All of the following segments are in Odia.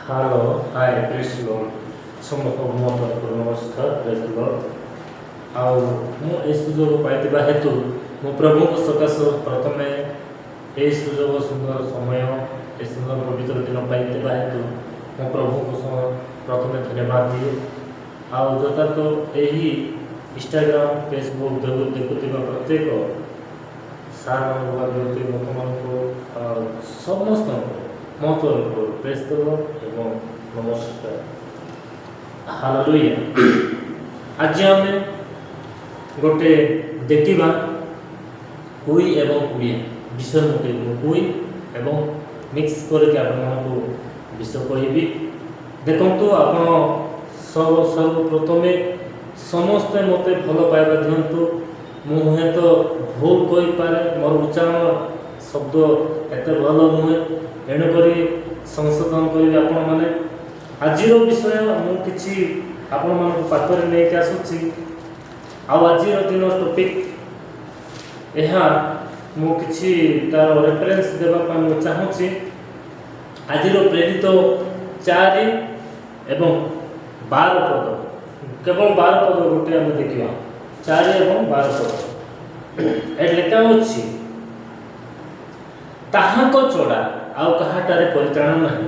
ହ୍ୟାଲୋ, ହାଏ, ପ୍ରେଜ୍ ଲର୍ଡ। ସମସ୍ତଙ୍କୁ ମୋ ତରଫରୁ ନମସ୍କାର, ପ୍ରେଜ୍ ଲର୍ଡ। ଆଉ ମୁଁ ଏହି ସୁଯୋଗ ପାଇଥିବା ହେତୁ ମୁଁ ପ୍ରଭୁଙ୍କ ସକାଶ ପ୍ରଥମେ ଏହି ସୁଯୋଗ, ସୁନ୍ଦର ସମୟ, ଏ ସୁନ୍ଦର ପବିତ୍ର ଦିନ ପାଇଥିବା ହେତୁ ମୁଁ ପ୍ରଭୁଙ୍କୁ ପ୍ରଥମେ ଧନ୍ୟବାଦ ଦିଏ। ଆଉ ଯଥାର୍ଥ ଏହି ଇନଷ୍ଟାଗ୍ରାମ, ଫେସବୁକ୍ ଦେଖୁଥିବା ପ୍ରତ୍ୟେକ ସାର୍ମାନଙ୍କୁ ବା ବ୍ୟକ୍ତି ଲୋକମାନଙ୍କୁ ଆଉ ସମସ୍ତଙ୍କୁ ମୋ ତରଫରୁ ପ୍ରେଜ୍ ଲର୍ଡ ଏବଂ ନମସ୍କାର। ହାଲେଲୁୟା। ଆଜି ଆମେ ଗୋଟେ ଦେଖିବା କୁଇ ଏବଂ କୁଡ଼ିଆ ବିଷୟ। ମୁଁ କହିବି କୁଇ ଏବଂ ମିକ୍ସ କରିକି ଆପଣମାନଙ୍କୁ ବିଷୟ କହିବି। ଦେଖନ୍ତୁ, ଆପଣ ସର୍ବପ୍ରଥମେ ସମସ୍ତେ ମୋତେ ଭଲ ପାଇବା ଦିଅନ୍ତୁ। ମୁଁ ହୁଏତ ଭୁଲ କହିପାରେ, ମୋର ଉଚ୍ଚାରଣ ଶବ୍ଦ ଏତେ ଭଲ ନୁହେଁ, ଏଣୁକରି ସଂଶୋଧନ କରିବେ ଆପଣମାନେ। ଆଜିର ବିଷୟ ମୁଁ କିଛି ଆପଣମାନଙ୍କ ପାଖରେ ନେଇକି ଆସୁଛି। ଆଉ ଆଜିର ଦିନ ଟପିକ୍ ଏହା, ମୁଁ କିଛି ତାର ରେଫରେନ୍ସ ଦେବା ପାଇଁ ମୁଁ ଚାହୁଁଛି। ଆଜିର ପ୍ରେରିତ 4 ଏବଂ 12 ପଦ, କେବଳ 12 ପଦ ଗୋଟେ ଆମେ ଦେଖିବା। 4 ଏବଂ 12 ପଦ ଏଠି ଲେଖା ଅଛି, ତାହାଙ୍କ ଛଡ଼ା ଆଉ କାହାଠାରେ ପରିତ୍ରାଣ ନାହିଁ,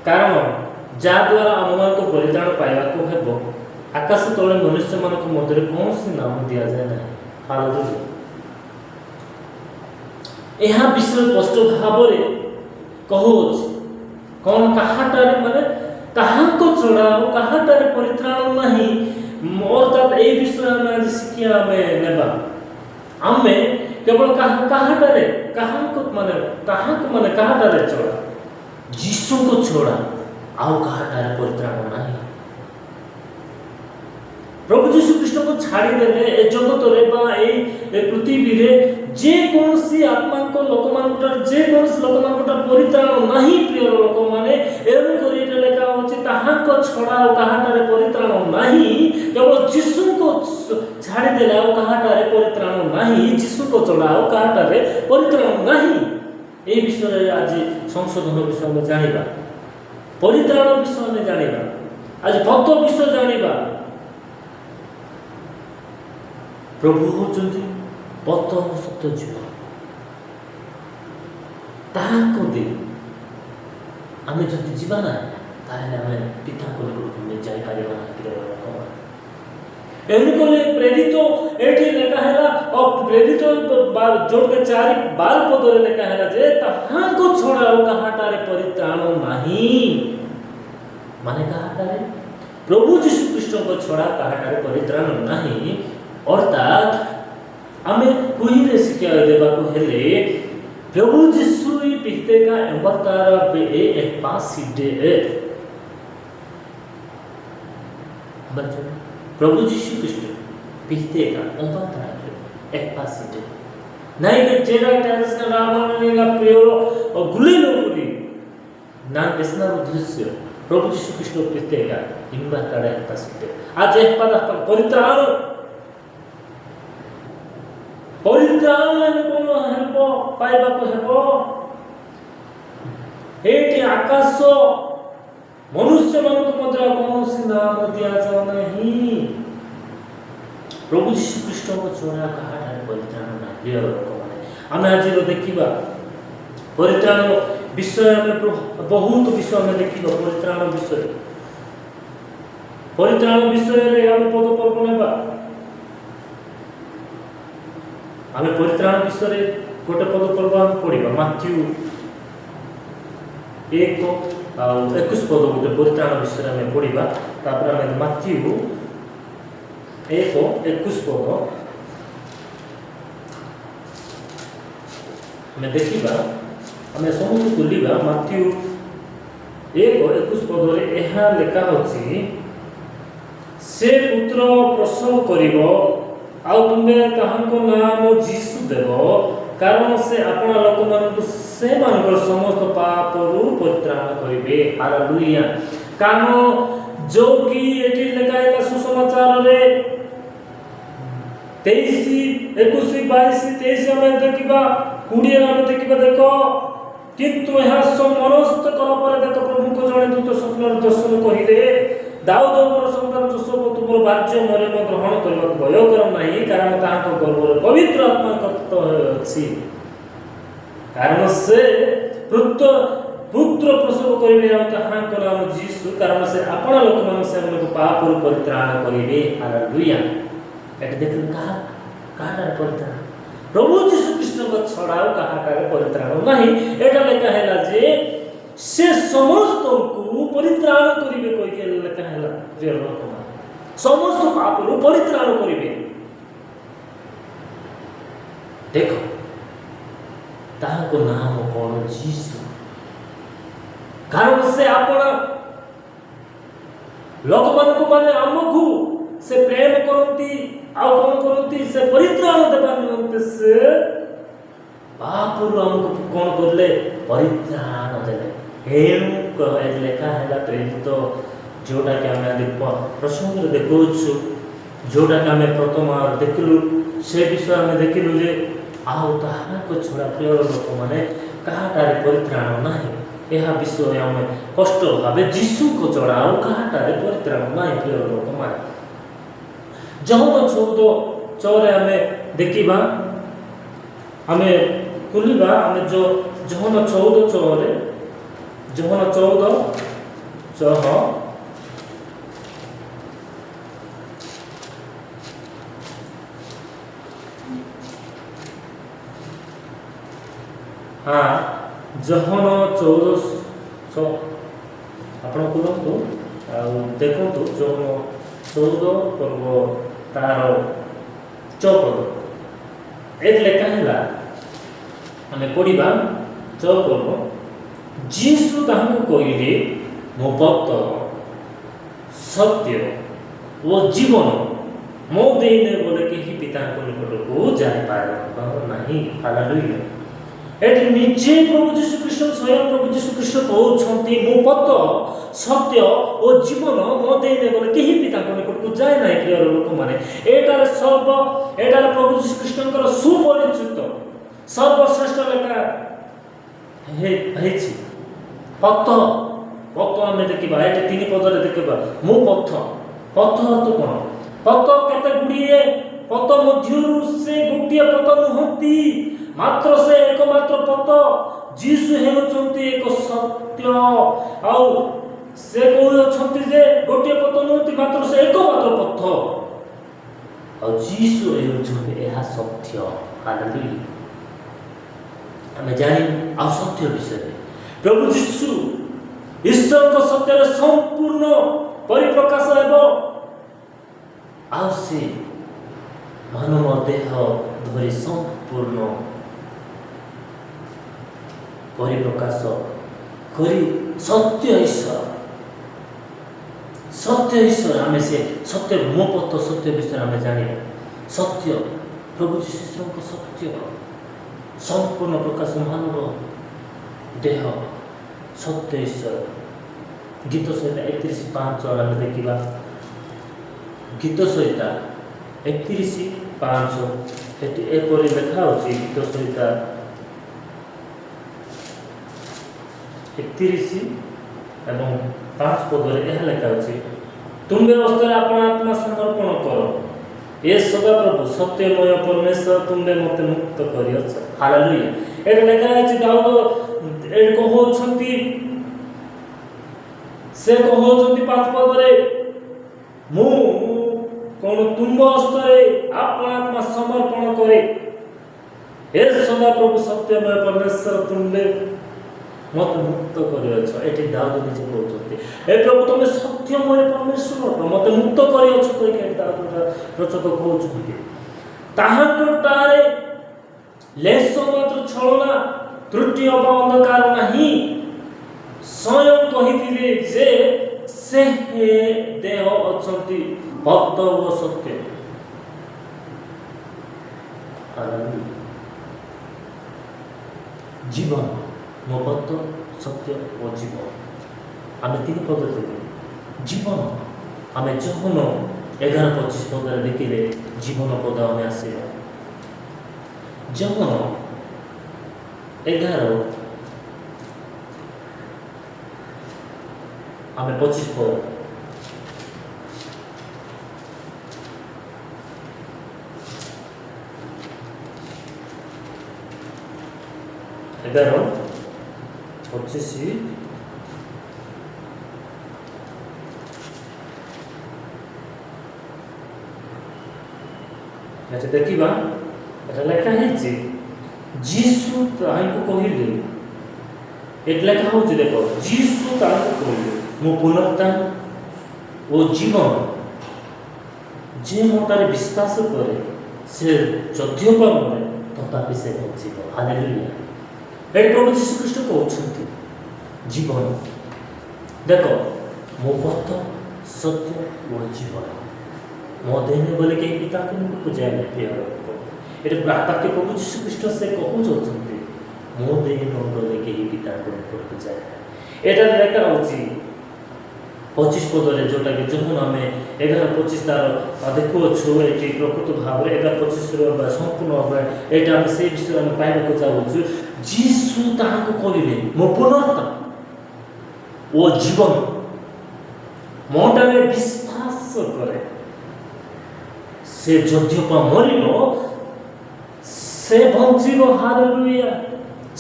କାରଣ ଯାହାଦ୍ୱାରା ଆମମାନଙ୍କୁ ପରିତ୍ରାଣ ପାଇବାକୁ ହେବ, ଆକାଶ ତଳେ ମନୁଷ୍ୟମାନଙ୍କ ମଧ୍ୟରେ କୌଣସି ନାମ ଦିଆଯାଏ ନାହିଁ। ହାଲେଲୁୟା। ଏହା ବିଷୟ ସ୍ପଷ୍ଟ ଭାବରେ କହୁଅଛି କ'ଣ? କାହାଠାରେ ମାନେ ତାହାଙ୍କ ଛଡ଼ା ଆଉ କାହାଠାରେ ପରିତ୍ରାଣ ନାହିଁ। ଅର୍ଥାତ୍ ଏଇ ବିଷୟ ଆମେ ଆଜି ଶିକ୍ଷା ଆମେ ନେବା। ଆମେ କେବଳ କାହାଠାରେ, କାହାଙ୍କ ମାନେ ତାହାଙ୍କ ମାନେ କାହାଠାରେ ଛଡ଼ା, ଯୀଶୁଙ୍କ ଛଡ଼ା ଆଉ କାହାଠାରେ ପରିତ୍ରାଣ ନାହିଁ। ପ୍ରଭୁ ଯୀଶୁ ଖ୍ରୀଷ୍ଟଙ୍କୁ ଛାଡ଼ିଦେଲେ ଏ ଜଗତରେ ବା ଏଇ ଏ ପୃଥିବୀରେ ଯେକୌଣସି ଆତ୍ମାଙ୍କ ଲୋକମାନଙ୍କଠାରେ, ଯେକୌଣସି ଲୋକମାନଙ୍କଠାରେ ପରିତ୍ରାଣ ନାହିଁ। ପ୍ରିୟର ଲୋକମାନେ, ଏଣୁକରି ଏଇଟା ଲେଖା ଅଛି, ତାହାଙ୍କ ଛଡ଼ା ଆଉ କାହାଠାରେ ପରିତ୍ରାଣ ନାହିଁ। କେବଳ ଯୀଶୁଙ୍କ ଛାଡ଼ିଦେଲେ ଆଉ କାହାଠାରେ ପରିତ୍ରାଣ ନାହିଁ। ଯୀଶୁଙ୍କ ଛଡ଼ା ଆଉ କାହାଠାରେ ପରିତ୍ରାଣ ନାହିଁ। ଏଇ ବିଷୟରେ ଆଜି ସଂଶୋଧନ ବିଷୟ ଆମେ ଜାଣିବା, ପରିତ୍ରାଣ ବିଷୟ ଆମେ ଜାଣିବା, ଆଜି ପଥ ବିଷୟ ଜାଣିବା। ପ୍ରଭୁ ହେଉଛନ୍ତି ପଥ, ସତ୍ୟ, ଜୀବନ। ତାହାଙ୍କ ଦେଇ ଆମେ ଯଦି ଯିବା ନାହିଁ, ତାହେଲେ ଆମେ ପିତାଙ୍କ ନିକଟକୁ ଆମେ ଯାଇପାରିବା ନାହିଁ। ପ୍ରିୟ ଲୋକମାନେ, ଏମିତି କଲେ ପ୍ରେରିତ ଏଠି ଲେଖା ହେଲା ଓ ପ୍ରେରିତ ଯୋଉଟା 4:12 ପଦରେ ଲେଖା ହେଲା ଯେ ତାହାଙ୍କ ଛଡ଼ା ଆଉ କାହାଠାରେ ପରିତ୍ରାଣ ନାହିଁ। ମାନେ କାହାଠାରେ? ପ୍ରଭୁ ଯୀଶୁ ଖ୍ରୀଷ୍ଟଙ୍କ ଛଡ଼ା କାହାଠାରେ ପରିତ୍ରାଣ ନାହିଁ। ଅର୍ଥାତ୍ ଆମେ କୁହିରେ ଶିକ୍ଷା ଦେବାକୁ ହେଲେ ପ୍ରଭୁ ଯୀଶୁ ପିତେକା ଏମ୍ବତାର ବେ ଏ ସିଡେ। ପ୍ରଭୁ ଯୀଶୁ ଖ୍ରୀଷ୍ଟ ପିତେକା ଅମ୍ବତାର ଏପାସିଡେ नाही चेहरा प्रिय गुले लोकरी ना बेसनार उद्देश्य ପ୍ରଭୁ ଯୀଶୁ ଖ୍ରୀଷ୍ଟ ପିତେକା ଇମ୍ବାତାର ଏପାସିଡେ। ଆଜ ଏପାଦ ପରିତ୍ରାଣ, ପରିତ୍ରାଣ ହେଲେ କ'ଣ ହେବ? ପାଇବାକୁ ହେବ। ଏଇଠି ଆକାଶ ମନୁଷ୍ୟମାନଙ୍କ ମଧ୍ୟରେ ଆଉ କୌଣସି ନାମ ଦିଆଯାଉ ନାହିଁ। ପ୍ରଭୁ ଯୀଶୁ ଖ୍ରୀଷ୍ଟଙ୍କ ଛଡ଼ା କାହାଠାରେ ପରିତ୍ରାଣ ନାହିଁ। ପ୍ରିୟ ଲୋକମାନେ, ଆମେ ଆଜିର ଦେଖିବା ପରିତ୍ରାଣ ବିଷୟ। ଆମେ ବହୁତ ବିଷୟ ଆମେ ଦେଖିବା ପରିତ୍ରାଣ ବିଷୟରେ। ପରିତ୍ରାଣ ବିଷୟରେ ଆମେ ପଦ ପର୍ବ ନେବା। ଆମେ ପରିତ୍ରାଣ ବିଷୟରେ ଗୋଟେ ପଦ ପର୍ବ ଆମେ ପଢ଼ିବା। ମାଥ୍ୟୁ 1 ଆଉ 21 ପଦ ଗୋଟେ ପରିତ୍ରାଣ ବିଷୟରେ ଆମେ ପଢ଼ିବା। ତାପରେ ଆମେ ମାଥ୍ୟୁ 1:21 ପଦ ଆମେ ଦେଖିବା। ଆମେ ସମସ୍ତେ ଖୋଲିବା। ମାଥ୍ୟୁ 1:21 ପଦରେ ଏହା ଲେଖା ଅଛି, ସେ ପୁତ୍ର ପ୍ରସବ କରିବ, ଆଉ ତୁମେ ତାହାଙ୍କ ନାମ ଯୀଶୁ ଦେବ, କାରଣ ସେ ଆପଣା ଲୋକମାନଙ୍କୁ ସେମାନଙ୍କର ସମସ୍ତ ପାପରୁ ପରିତ୍ରାଣ କରିବେ। ହାଲେଲୁୟା। କାରଣ ଯୋଉ କି ଏଠି ଲେଖା ହେଲା ସୁସମାଚାରରେ 23, 21, 22, 23 ଆମେ ଦେଖିବା, 20ରେ ଆମେ ଦେଖିବା। ଦେଖ, କିନ୍ତୁ ଏହା ମନସ୍ଥ କଲା ପରେ ଦେଖ, ପ୍ରଭୁଙ୍କ ଜଣେ ଦାଉଦଙ୍କର ସନ୍ତାନ ଯୋଷପ ତୁମର ଭାର୍ଯ୍ୟା ମରିୟମ ଗ୍ରହଣ କରିବାକୁ ଭୟ କର ନାହିଁ, କାରଣ ତାହାଙ୍କ ଗର୍ଭରେ ପବିତ୍ର ଆତ୍ମା ଅଛି। କାରଣ ସେ ପୁତ୍ର ପ୍ରସବ କରିବେ ଆଉ ତାହାଙ୍କ ନାମ ଯୀଶୁ, କାରଣ ସେ ଆପଣା ଲୋକମାନଙ୍କୁ ସେମାନଙ୍କ ପାପରୁ ପରିତ୍ରାଣ କରିବେ। ହାଲେଲୁୟା। ଏଠି ଦେଖିଲୁ କାହାଠାରେ ପରିତ୍ରାଣ? ପ୍ରଭୁ ଯୀଶୁ ଖ୍ରୀଷ୍ଟଙ୍କ ଛଡ଼ା ଆଉ କାହାଠାରେ ପରିତ୍ରାଣ ନାହିଁ। ଏଇଟା ଲେଖା ହେଲା ଯେ ସେ ସମସ୍ତଙ୍କୁ ପରିତ୍ରାଣ କରିବେ କହିକି ଲେଖା ହେଲା। ପ୍ରିୟ ଲୋକମାନେ, ସମସ୍ତ ପାପରୁ ପରିତ୍ରାଣ କରିବେ। ଦେଖ, ତାହାଙ୍କ ନାମ କଣ? ଯୀଶୁ। କାରଣ ସେ ଆପଣା ଲୋକମାନଙ୍କୁ, ମାନେ ଆମକୁ ସେ ପ୍ରେମ କରନ୍ତି ଆଉ କଣ କରନ୍ତି? ସେ ପରିତ୍ରାଣ ଦେବା ନିମନ୍ତେ ସେ ପାପରୁ ଆମକୁ କଣ କଲେ? ପରିତ୍ରାଣ ଦେଲେ। ଏଣୁ ଲେଖା ହେଲା ପ୍ରେରିତ, ଯୋଉଟାକି ଆମେ ଆଦି ପ୍ରସଙ୍ଗରେ ଦେଖୁଅଛୁ, ଯୋଉଟାକି ଆମେ ପ୍ରଥମ ଦେଖିଲୁ, ସେ ବିଷୟ ଆମେ ଦେଖିଲୁ ଯେ ଆଉ ତାହାଙ୍କ ଛଡ଼ା, ପ୍ରିୟ ଲୋକମାନେ, କାହାଠାରେ ପରିତ୍ରାଣ ନାହିଁ। ଏହା ବିଷୟ ଆମେ ସ୍ପଷ୍ଟ ଭାବେ ଯୀଶୁଙ୍କ ଛଡ଼ା ଆଉ କାହାଠାରେ ପରିତ୍ରାଣ ନାହିଁ। ପ୍ରିୟ ଲୋକମାନେ, ଯୋହନ 14:6ରେ ଆମେ ଦେଖିବା, ଆମେ ଖୋଲିବା। ଆମେ ଯୋଉ ଯୋହନ 14:6ରେ, ଯୋହନ 14:6, ହଁ, ଯୋହନ 14:6 ଆପଣ ଖୋଲନ୍ତୁ ଆଉ ଦେଖନ୍ତୁ। ଯୋହନ 14 ପର୍ବ ତାର 6 ପଦ ଏଠି ଲେଖା ହେଲା, ଆମେ ପଢ଼ିବା 6 ପର୍ବ। ଯୀଶୁ ତାହାଙ୍କୁ କହିଲେ, ମୁଁ ପଥ, ସତ୍ୟ ଓ ଜୀବନ। ମୋ ଦେଇ ନ ଗଲେ କେହି ପିତାଙ୍କ ନିକଟକୁ ଯାଇପାରିବ ନାହିଁ। ହାଲେଲୁୟା। ଏଠି ନିଜେ ପ୍ରଭୁ ଯୀଶୁ ଖ୍ରୀଷ୍ଟ, ସ୍ୱୟଂ ପ୍ରଭୁ ଯୀଶୁ ଖ୍ରୀଷ୍ଟ କହୁଛନ୍ତି, ମୁଁ ପଥ, ସତ୍ୟ ଓ ଜୀବନ, ମୋ ଦେଇ ନ ଗଲେ କେହି ପିତାଙ୍କ ନିକଟକୁ ଯାଏ ନାହିଁ। ପ୍ରିୟ ଲୋକମାନେ, ଏଠାରେ ପ୍ରଭୁ ଯୀଶୁ ଖ୍ରୀଷ୍ଟଙ୍କର ସୁପରିଚିତ ସର୍ବଶ୍ରେଷ୍ଠ ଲେଖା ହେଇଛି। ପଥ, ପଥ ଆମେ ଦେଖିବା ଏଠି 3 ପଦରେ ଦେଖିବା। ମୁଁ ପଥ। ପଥ ଅର୍ଥ କଣ? ପଥ କେତେ ଗୁଡ଼ିଏ ପଥ ମଧ୍ୟରୁ ସେ ଗୋଟିଏ ପଥ ନୁହନ୍ତି, ମାତ୍ର ସେ ଏକମାତ୍ର ପଥ। ଯୀଶୁ ହେଉଛନ୍ତି ଏକ ସତ୍ୟ। ଆଉ ସେ କହୁଅଛନ୍ତି ଯେ ଗୋଟିଏ ପଥ ନୁହନ୍ତି, ମାତ୍ର ସେ ଏକମାତ୍ର ପଥ ଆଉ ଯୀଶୁ ହେଉଛନ୍ତି ଏହା ସତ୍ୟ। ହାଲେଲୁୟା। ଆମେ ଜାଣି ଆଉ ସତ୍ୟ ବିଷୟରେ ପ୍ରଭୁ ଯୀଶୁ ଈଶ୍ୱରଙ୍କ ସତ୍ୟରେ ସମ୍ପୂର୍ଣ୍ଣ ପରିପ୍ରକାଶ ହେବ ଆଉ ସେ ମାନବ ଦେହ ଧରି ସମ୍ପୂର୍ଣ୍ଣ ପରିପ୍ରକାଶ କରି ସତ୍ୟ ଈଶ୍ୱର, ସତ୍ୟ ଈଶ୍ୱର। ଆମେ ସେ ସତ୍ୟ, ମୋ ପଥ ସତ୍ୟ ବିଷୟରେ ଆମେ ଜାଣିବା। ସତ୍ୟ, ପ୍ରଭୁ ଯୀଶୁଙ୍କ ସତ୍ୟ ସମ୍ପୂର୍ଣ୍ଣ ପ୍ରକାଶ, ମାନବ ଦେହ, ସତ୍ୟ ଈଶ୍ୱର। ଗୀତ ସଂହିତା 31:5 ଆମେ ଦେଖିବା। ଗୀତ ସଂହିତା 31:5, ଏଠି ଏପରି ଲେଖା ଅଛି। ଗୀତ ସଂହିତା 31 ଏବଂ 5 ପଦରେ ଏହା ଲେଖା ଅଛି, ତୁମ୍ଭେ ହସ୍ତରେ ଆପଣା ଆତ୍ମା ସମର୍ପଣ କର। ଏ ସଦାପ୍ରଭୁ, ସତ୍ୟମୟ ପରମେଶ୍ୱର, ତୁମ୍ଭେ ମୋତେ ମୁକ୍ତ କରିଅଛ। ହାଲେଲୁୟା। ଏଠି ଲେଖା ଅଛି, ଦାଉଦ ଏଠି କହୁଅଛନ୍ତି, ସେ କହୁଅଛନ୍ତି 5 ପଦରେ, ମୁଁ କଣ ତୁମ୍ଭ ହସ୍ତରେ ଆପଣା ଆତ୍ମା ସମର୍ପଣ କରେ। ହେ ସଦାପ୍ରଭୁ, ସତ୍ୟମୟ ପରମେଶ୍ୱର, ତୁମ୍ଭେ ମତେ ମୁକ୍ତ କରିଅଛ। ଏଠି ଦାଉଦ ନିଜେ କହୁଛନ୍ତି, ଏ ପ୍ରଭୁ, ତମେ ସତ୍ୟମୟ ପରମେଶ୍ୱର ଅଟ, ମତେ ମୁକ୍ତ କରିଅଛ କହିକି ଏଠି ଦାଉଦ ରଚକ କହୁଛନ୍ତି। ତାହାଙ୍କଠାରେ ଲେଶ ମାତ୍ର ଛଳନା, ତ୍ରୁଟି ଅବା ଅନ୍ଧକାର ନାହିଁ। ସ୍ୱୟଂ କହିଥିଲେ ଯେ ସେ ଦେହ ଅଛନ୍ତି ପଥ ଓ ସତ୍ୟ। ହାଲେଲୁୟା। ଜୀବନ, ମୋ ପଥ, ସତ୍ୟ ଓ ଜୀବନ। ଆମେ 3 ପଦ ଦେଖିଲେ ଜୀବନ। ଆମେ ଯୋହନ 11:25 ପଦରେ ଦେଖିଲେ ଜୀବନ ପଦ। ଆମେ ଆସିବା ଯୋହନ 11 ଆମେ 25 ପଦ। 11:25। ଏଠି ଦେଖିବା, ଏଟା ଲେଖା ହେଇଛି, ଯୀଶୁ ତାହାଙ୍କୁ କହିଲେ। ଏଠି ଲେଖା ହେଉଛି, ଦେଖ, ଯୀଶୁ ତାହାଙ୍କୁ କହିଲେ, ମୁଁ ପୁନରୁତ୍ଥାନ ଓ ଜୀବନ। ଯେ ମୋଠାରେ ବିଶ୍ୱାସ କରେ, ସେ ଯଦିଓ ବା ମରେ, ତଥାପି ସେ ବଞ୍ଚିବ। ହାଲେଲୁୟା। ଏଠି ପ୍ରଭୁ ଯୀଶୁ ଖ୍ରୀଷ୍ଟ କହୁଛନ୍ତି ଜୀବନ। ଦେଖ, ମୋ ପଥ, ସତ୍ୟ ଓ ଜୀବନ, ମୋ ଦେଇ ନ ଗଲେ କେହି ପିତାଙ୍କ ନିକଟକୁ ଯାଏ ନାହିଁ। ପ୍ରିୟ ଲୋକ, ଏଠି ବାକ୍ୟ ପ୍ରଭୁ ଯୀଶୁ ଖ୍ରୀଷ୍ଟ ସେ କହୁଛନ୍ତି, ମୋ ଦେଇ ନ ଗଲେ କେହି ପିତାଙ୍କ ନିକଟକୁ ଯାଏ ନାହିଁ। ଏଠାରେ ଲେଖା ହେଉଛି 25 ପଦରେ, ଯେଉଁଟାକି ଯୋହନ ଆମେ 11:25 ତାର ଦେଖୁଅଛୁ। ଏଠି ପ୍ରକୃତ ଭାବରେ 11:25ର ବା ସମ୍ପୂର୍ଣ୍ଣ ଭାବରେ ଏଇଟା ଆମେ ସେଇ ବିଷୟରେ ଆମେ ପାଇବାକୁ ଯାଉଛୁ। ଯୀଶୁ ତାହାଙ୍କୁ କହିଲେ, ମୋ ପୁନରୁତ୍ଥାନ ଓ ଜୀବନ, ମୋଠାରେ ବିଶ୍ୱାସ କରେ, ସେ ଯଦିଓ ବା ମରିବ, ସେ ବଞ୍ଚିବ। ହାଲେଲୁୟା।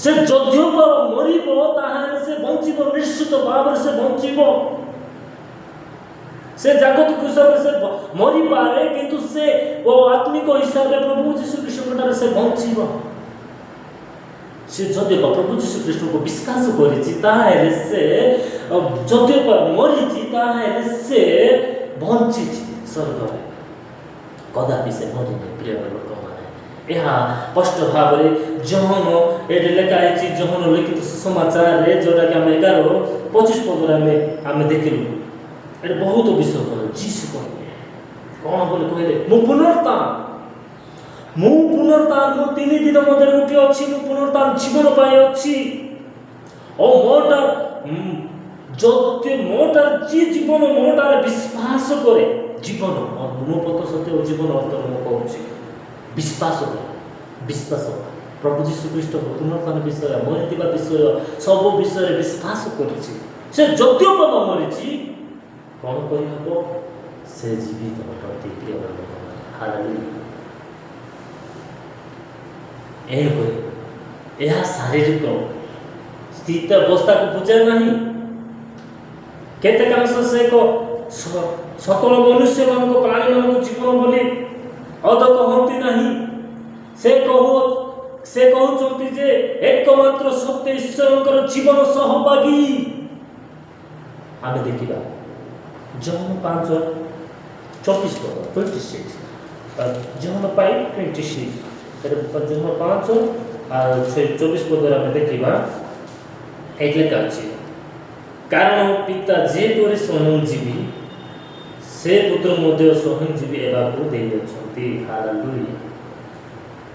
ସେ ଯଦିଓ ବା ମରିବ, ତାହେଲେ ସେ ବଞ୍ଚିବ। ନିଶ୍ଚିତ ଭାବରେ ସେ ବଞ୍ଚିବ। ସେ ଜାଗତିକ ହିସାବରେ ସେ ମରିପାରେ, କିନ୍ତୁ ସେ ଓ ଆତ୍ମିକ ହିସାବରେ ପ୍ରଭୁ ଯୀଶୁ ଖ୍ରୀଷ୍ଟଙ୍କ ଠାରେ ସେ ବଞ୍ଚିବ। ସେ ଯଦି ବା ପ୍ରଭୁ ଯୀଶୁ ଖ୍ରୀଷ୍ଟଙ୍କୁ ବିଶ୍ୱାସ କରିଛି, ତାହେଲେ ସେ ଯଦିଓ ବା ମରିଛି, ତାହେଲେ ସେ ବଞ୍ଚିଛି ସ୍ୱର୍ଗରେ। କଦାପି ସେ ମରିନି। ପ୍ରିୟ ଲୋକମାନେ, ଏହା ସ୍ପଷ୍ଟ ଭାବରେ ଯୋହନ ଏଠି ଲେଖା ହେଇଛି, ଯୋହନ ଲିଖିତ ସୁସମାଚାରରେ, ଯେଉଁଟାକି ଆମେ 11:25 ପଦରେ ଆମେ ଦେଖିଲୁ। ଏଠି ବହୁତ ବିଷୟ କହିଲେ। ଯୀଶୁ କହିଲେ, କ'ଣ ବୋଲି କହିଲେ? ମୁଁ ପୁନରୁତ୍ଥାନ, ମୁଁ ପୁନରୁତ୍ଥାନ, ମୁଁ 3 ଦିନ ମଧ୍ୟରେ ଉଠି ଅଛି। ମୁଁ ପୁନରୁତ୍ଥାନ ଜୀବନ ପାଇଁ ଅଛି। ଓ ମୋଟା ଯଦି ମୋଟାର ଯିଏ ଜୀବନ ମୋଟାରେ ବିଶ୍ୱାସ କରେ, ଜୀବନ, ମୁଁ ପଥ, ସତ୍ୟ ଓ ଜୀବନ ଅର୍ଥରେ ମୁଁ କହୁଛି, ବିଶ୍ୱାସ କରେ, ବିଶ୍ୱାସ ପ୍ରଭୁ ଯୀଶୁ ଖ୍ରୀଷ୍ଟଙ୍କ ପୁନରୁତ୍ଥାନ ବିଷୟ, ମରିଥିବା ବିଷୟ, ସବୁ ବିଷୟରେ ବିଶ୍ୱାସ କରିଛି, ସେ ଯଦିଓ ବା ମରିଛି, କ'ଣ କରିହେବ? ସେ ଜୀବିତ ଅଟନ୍ତି। ପ୍ରିୟ ଲୋକମାନେ, ହାଲେଲୁୟା। ଏଣୁକରି ଏହା ଶାରୀରିକ ସ୍ଥିତ ଅବସ୍ଥାକୁ ବୁଝାଏ ନାହିଁ। କେତେକାଂଶ ସେ ଏକ ସକଳ ମନୁଷ୍ୟମାନଙ୍କ, ପ୍ରାଣୀମାନଙ୍କୁ ଜୀବନ ବୋଲି ଅଦ କହନ୍ତି ନାହିଁ। ସେ କହୁଛନ୍ତି ଯେ ଏକମାତ୍ର ସତ୍ୟ ଈଶ୍ୱରଙ୍କର ଜୀବନ ସହଭାଗୀ। ଆମେ ଦେଖିବା ଯୋହନ 5:24 ପଦ, 26, ଯୋହନ 5:26। ଯୋହନ 5 ଆଉ ସେ 24 ପଦରେ ଆମେ ଦେଖିବା, ଏଇଠି ଲେଖା ଅଛି, କାରଣ ପିତା ଯେପରି ସ୍ୱୟଂଜୀବୀ, ସେ ପୁତ୍ର ମଧ୍ୟ ସ୍ୱୟଂଜୀବୀ ହେବାକୁ ଦେଇଅଛନ୍ତି। ହାଲେଲୁୟା।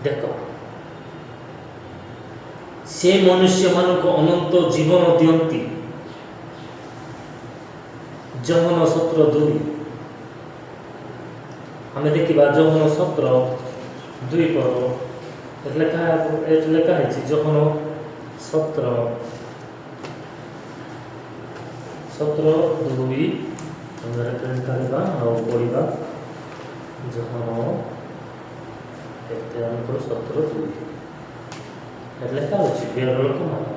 ଦେଖ, ସେ ମନୁଷ୍ୟମାନଙ୍କୁ ଅନନ୍ତ ଜୀବନ ଦିଅନ୍ତି। ଯୋହନ 17:2 ଆମେ ଦେଖିବା। ଯୋହନ 17:2 ପଦ ଏଠି ଲେଖା ହେଇଛି। ଯୋହନ 17:2 ଆମେ ରେଫରେନ୍ସ କାଢ଼ିବା ଆଉ ପଢ଼ିବା। ଯୋହନ କେତେ ଆମେ କରୁ, 17:2 ଏଠି ଲେଖା ଅଛି। ପ୍ରିୟ ଲୋକମାନେ,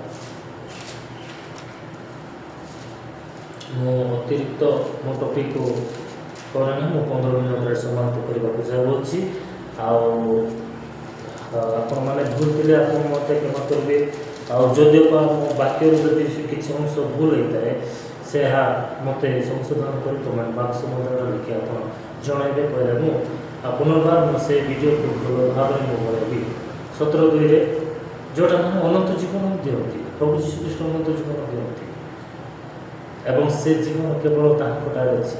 ମୁଁ ଅତିରିକ୍ତ ମୋ ଟପିକକୁ କରେ ନା, ମୁଁ 15 ମିନିଟରେ ସମାପ୍ତ କରିବାକୁ ଯାଉଅଛି। ଆଉ ଆପଣମାନେ ଭୁଲ ଥିଲେ ଆପଣ ମୋତେ କ୍ଷମା କରିବେ। ଆଉ ଯଦିଓ ବା ମୋ ବାକ୍ୟରୁ ଯଦି କିଛି ଅଂଶ ଭୁଲ ହେଇଥାଏ, ସେ ମୋତେ ସଂଶୋଧନ କରି କମେଣ୍ଟ ବାକ୍ସ ମଧ୍ୟରେ ଲେଖି ଆପଣ ଜଣାଇବେ କହିଲେ ମୁଁ ଆଉ ପୁନର୍ବାର ମୁଁ ସେ ଭିଡ଼ିଓକୁ ଭଲ ଭାବରେ ମୁଁ ବନାଇବି। 17:2ରେ ଯେଉଁଟା ମାନେ ଅନନ୍ତ ଜୀବନ ଦିଅନ୍ତି, ପ୍ରଭୁ ଯୀଶୁ ଖ୍ରୀଷ୍ଟ ଅନନ୍ତ ଜୀବନ ଦିଅନ୍ତି ଏବଂ ସେ ଜୀବନ କେବଳ ତାହାଙ୍କଠାରେ ଅଛି।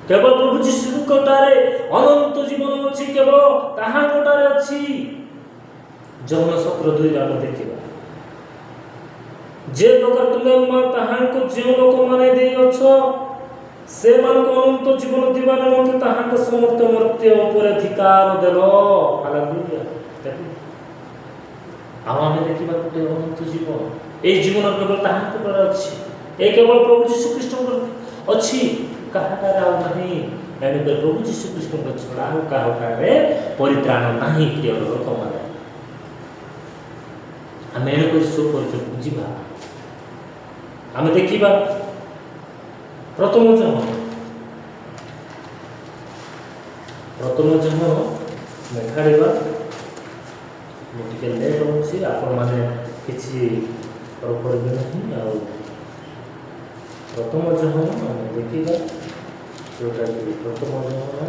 କେବଳ ପ୍ରଭୁ ଯୀଶୁଙ୍କଠାରେ ଅନନ୍ତ ଜୀବନ ଅଛି, କେବଳ ତାହାଙ୍କଠାରେ ଅଛି। ଯୋହନ 17:2ରେ ଆମେ ଦେଖିବା, ଯେ ପ୍ରକାର ତୁମେ ତାହାଙ୍କୁ ଯେଉଁ ଲୋକମାନେ ଦେଇଅଛ, ସେମାନଙ୍କୁ ଅନନ୍ତ ଜୀବନ ଦେବା ନିମନ୍ତେ ତାହାଙ୍କ ସମସ୍ତ ମର୍ତ୍ତ୍ୟ ଉପରେ ଅଧିକାର ଦେଲ। ହାଲେଲୁୟା। ଦେଖ, ଆଉ ଆମେ ଦେଖିବା ଗୋଟେ ଅନନ୍ତ ଜୀବନ। ଏଇ ଜୀବନ କେବଳ ତାହାଙ୍କ ଦ୍ୱାରା ଅଛି। ଏ କେବଳ ପ୍ରଭୁ ଯୀଶୁ ଖ୍ରୀଷ୍ଟଙ୍କର ଅଛି, କାହାଠାରେ ଆଉ ନାହିଁ। ଏଣୁକରି ପ୍ରଭୁ ଯୀଶୁ ଖ୍ରୀଷ୍ଟଙ୍କ ଛଡ଼ା ଆଉ କାହାଠାରେ ପରିତ୍ରାଣ ନାହିଁ। ପ୍ରିୟ ଲୋକମାନେ। ଆମେ ଏଣୁକରି ସୁପରିଚୟକୁ ଯିବା। ଆମେ ଦେଖିବା ପ୍ରଥମ ଯୋହନ, ପ୍ରଥମ ଯୋହନ ଲେଖାଡ଼ିବା। ମୁଁ ଟିକେ ଲେଟ୍ ହେଉଛି, ଆପଣମାନେ କିଛି କରିବେ ନାହିଁ। ଆଉ ପ୍ରଥମ ଯୋହନ ଆମେ ଦେଖିବା, ଯେଉଁଟାକି ପ୍ରଥମ ଯୋହନ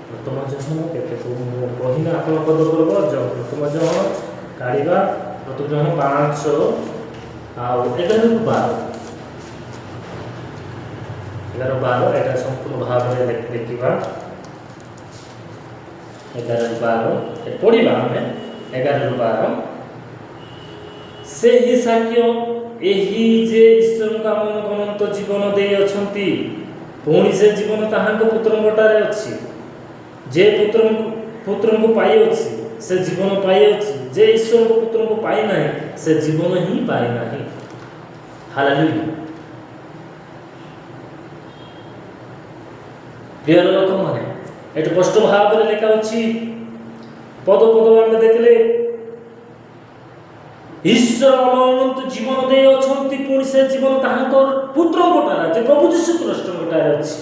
ପ୍ରଥମ ଯୋହନ କେତେ ମୁଁ କହିନା ଆପଣ ପଦ ପର୍ବ। ପ୍ରଥମ ଯୋହନ କାଢ଼ିବା, ପ୍ରଥମ ଯୋହନ 5 ଆଉ 11ରୁ 12, 11 12, ଏଇଟା ସମ୍ପୂର୍ଣ୍ଣ ଭାବରେ ଦେଖିବା। 11ରୁ 12 ପଢ଼ିବା ଆମେ। 11ରୁ 12, ସେହି ସାକ୍ଷ୍ୟ ଏହି ଯେ ଈଶ୍ୱରଙ୍କ ଆମମାନଙ୍କୁ ଅନନ୍ତ ଜୀବନ ଦେଇଅଛନ୍ତି, ପୁଣି ସେ ଜୀବନ ତାହାଙ୍କ ପୁତ୍ରଙ୍କଠାରେ ଅଛି। ଯେ ପୁତ୍ରଙ୍କୁ ପାଇଅଛି, ସେ ଜୀବନ ପାଇଅଛି। ଯେ ଈଶ୍ୱରଙ୍କ ପୁତ୍ରଙ୍କୁ ପାଇନାହିଁ, ସେ ଜୀବନ ହିଁ ପାଇନାହିଁ। ହାଲେଲୁୟା। ପ୍ରିୟ ଲୋକମାନେ, ଏଠି ସ୍ପଷ୍ଟ ଭାବରେ ଲେଖା ଅଛି, ପଦ ପଦ ଆମେ ଦେଖିଲେ, ଈଶ୍ୱର ଆମ ଅନନ୍ତ ଜୀବନ ଦେଇ ଅଛନ୍ତି, ପୁଣି ସେ ଜୀବନ ତାହାଙ୍କ ପୁତ୍ରଙ୍କ ଠାରେ ଅଛି, ପ୍ରଭୁ ଯୀଶୁ ଖ୍ରୀଷ୍ଟଙ୍କ ଠାରେ ଅଛି,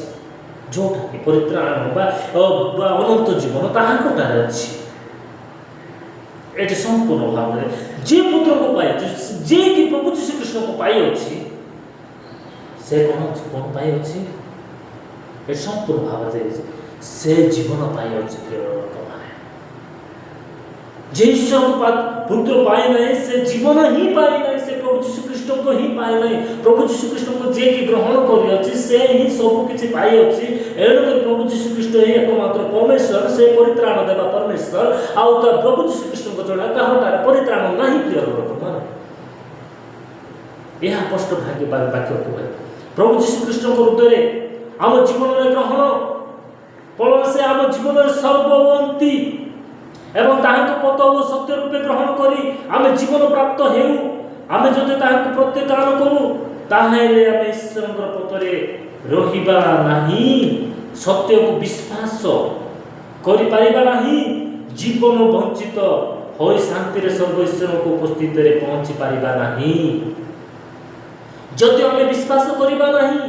ଯୋଉଟାକି ପରିତ୍ରାଣ ବା ଅନନ୍ତ ଜୀବନ ତାହାଙ୍କ ଠାରେ ଅଛି। ଏଠି ସମ୍ପୂର୍ଣ୍ଣ ଭାବରେ ଯେ ପୁତ୍ରଙ୍କୁ ପାଇଅଛି, ଯେ କି ପ୍ରଭୁ ଯୀଶୁ ଖ୍ରୀଷ୍ଟଙ୍କୁ ପାଇଅଛି, ସେ କ'ଣ ଅଛି, କ'ଣ ପାଇଅଛି? ଏ ସମ୍ପୂର୍ଣ୍ଣ ଭାବରେ ସେ ଜୀବନ ପାଇଅଛି। ପ୍ରିୟ ଲୋକମାନେ, ଯେ ଈଶ୍ୱରଙ୍କ ପୁତ୍ର ପାଇନାହିଁ, ସେ ଜୀବନ ହିଁ ପାଇନାହିଁ, ସେ ପ୍ରଭୁ ଯୀଶୁ ଖ୍ରୀଷ୍ଟଙ୍କ ହିଁ ପାଇନାହିଁ। ପ୍ରଭୁ ଯୀଶୁ ଖ୍ରୀଷ୍ଟଙ୍କୁ ଯିଏ କି ଗ୍ରହଣ କରିଅଛି, ସେ ହିଁ ସବୁ କିଛି ପାଇଅଛି। ଏଣୁକରି ପ୍ରଭୁ ଯୀଶୁ ଖ୍ରୀଷ୍ଟ ହିଁ ଏକମାତ୍ର ପରମେଶ୍ୱର, ସେ ପରିତ୍ରାଣ ଦେବା ପରମେଶ୍ୱର। ଆଉ ତା ପ୍ରଭୁ ଯୀଶୁ ଖ୍ରୀଷ୍ଟଙ୍କ ଛଡ଼ା କାହାଠାରେ ପରିତ୍ରାଣ ନାହିଁ। ପ୍ରିୟ ଲୋକମାନେ, ଏହା ସ୍ପଷ୍ଟ ଭାଗ୍ୟ ବାକ୍ୟ କୁହେ। ପ୍ରଭୁ ଯୀଶୁ ଖ୍ରୀଷ୍ଟଙ୍କ ହୃଦୟରେ ଆମ ଜୀବନରେ ଗ୍ରହଣ ଫଳରେ ସେ ଆମ ଜୀବନରେ ସର୍ବ ହୁଅନ୍ତି ଏବଂ ତାହାଙ୍କ ପଥ ଓ ସତ୍ୟ ରୂପେ ଗ୍ରହଣ କରି ଆମେ ଜୀବନ ପ୍ରାପ୍ତ ହେଉ। ଆମେ ଯଦି ତାହାଙ୍କୁ ପ୍ରତ୍ୟାଖ୍ୟାନ କରୁ, ତାହେଲେ ଆମେ ଈଶ୍ୱରଙ୍କର ପଥରେ ରହିବା ନାହିଁ, ସତ୍ୟକୁ ବିଶ୍ୱାସ କରିପାରିବା ନାହିଁ, ଜୀବନ ବଞ୍ଚିତ ହୋଇ ଶାନ୍ତିରେ ସର୍ବ ଈଶ୍ୱରଙ୍କ ଉପସ୍ଥିତିରେ ପହଞ୍ଚି ପାରିବା ନାହିଁ। ଯଦି ଆମେ ବିଶ୍ୱାସ କରିବା ନାହିଁ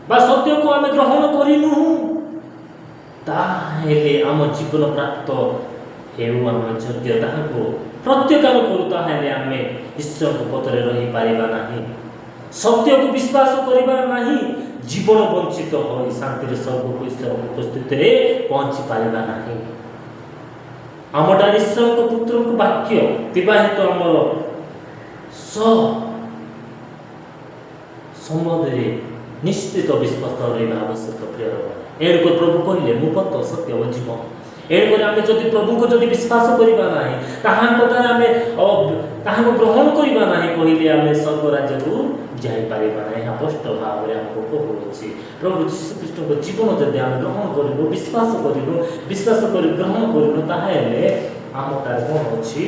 ବା ସତ୍ୟକୁ ଆମେ ଗ୍ରହଣ କରିନୁ, ତାହେଲେ ଆମ ଜୀବନ ପ୍ରାପ୍ତ ହେଉ। ଆମେ ଯଦି ତାହାକୁ ପ୍ରତ୍ୟାଖ୍ୟାନ କରୁ, ତାହେଲେ ଆମେ ଈଶ୍ୱରଙ୍କ ପଥରେ ରହିପାରିବା ନାହିଁ, ସତ୍ୟକୁ ବିଶ୍ୱାସ କରିବା ନାହିଁ, ଜୀବନ ବଞ୍ଚିତ ହୋଇ ଶାନ୍ତିରେ ସର୍ବକୁ ଈଶ୍ୱରଙ୍କ ଉପସ୍ଥିତିରେ ପହଞ୍ଚି ପାରିବା ନାହିଁ। ଆମଠାରେ ଈଶ୍ୱରଙ୍କ ପୁତ୍ରଙ୍କ ବାକ୍ୟ ଥିବା ହେତୁ ଆମର ସମ୍ବନ୍ଧରେ ନିଶ୍ଚିତ ବିଶ୍ୱାସ ରହିବା ଆବଶ୍ୟକ। ପ୍ରିୟ, ଏଣୁକରି ପ୍ରଭୁ କହିଲେ, ମୁଁ ପଥ, ସତ୍ୟ ଓ ଜୀବନ। ଏଣୁକରି ଆମେ ଯଦି ପ୍ରଭୁଙ୍କୁ ଯଦି ବିଶ୍ୱାସ କରିବା ନାହିଁ, ତାହାଙ୍କ ଦ୍ୱାରା ଆମେ ତାହାଙ୍କୁ ଗ୍ରହଣ କରିବା ନାହିଁ କହିଲେ ଆମେ ସ୍ୱର୍ଗ ରାଜ୍ୟକୁ ଯାଇପାରିବା ନାହିଁ। ଏହା ସ୍ପଷ୍ଟ ଭାବରେ ଆମକୁ କହୁଅଛି। ପ୍ରଭୁ ଯୀଶୁ ଖ୍ରୀଷ୍ଟଙ୍କ ଜୀବନ ଯଦି ଆମେ ଗ୍ରହଣ କରିବୁ, ବିଶ୍ୱାସ କରିବୁ, ବିଶ୍ୱାସ କରି ଗ୍ରହଣ କରିବୁ, ତାହେଲେ ଆମଠାରେ କ'ଣ ଅଛି?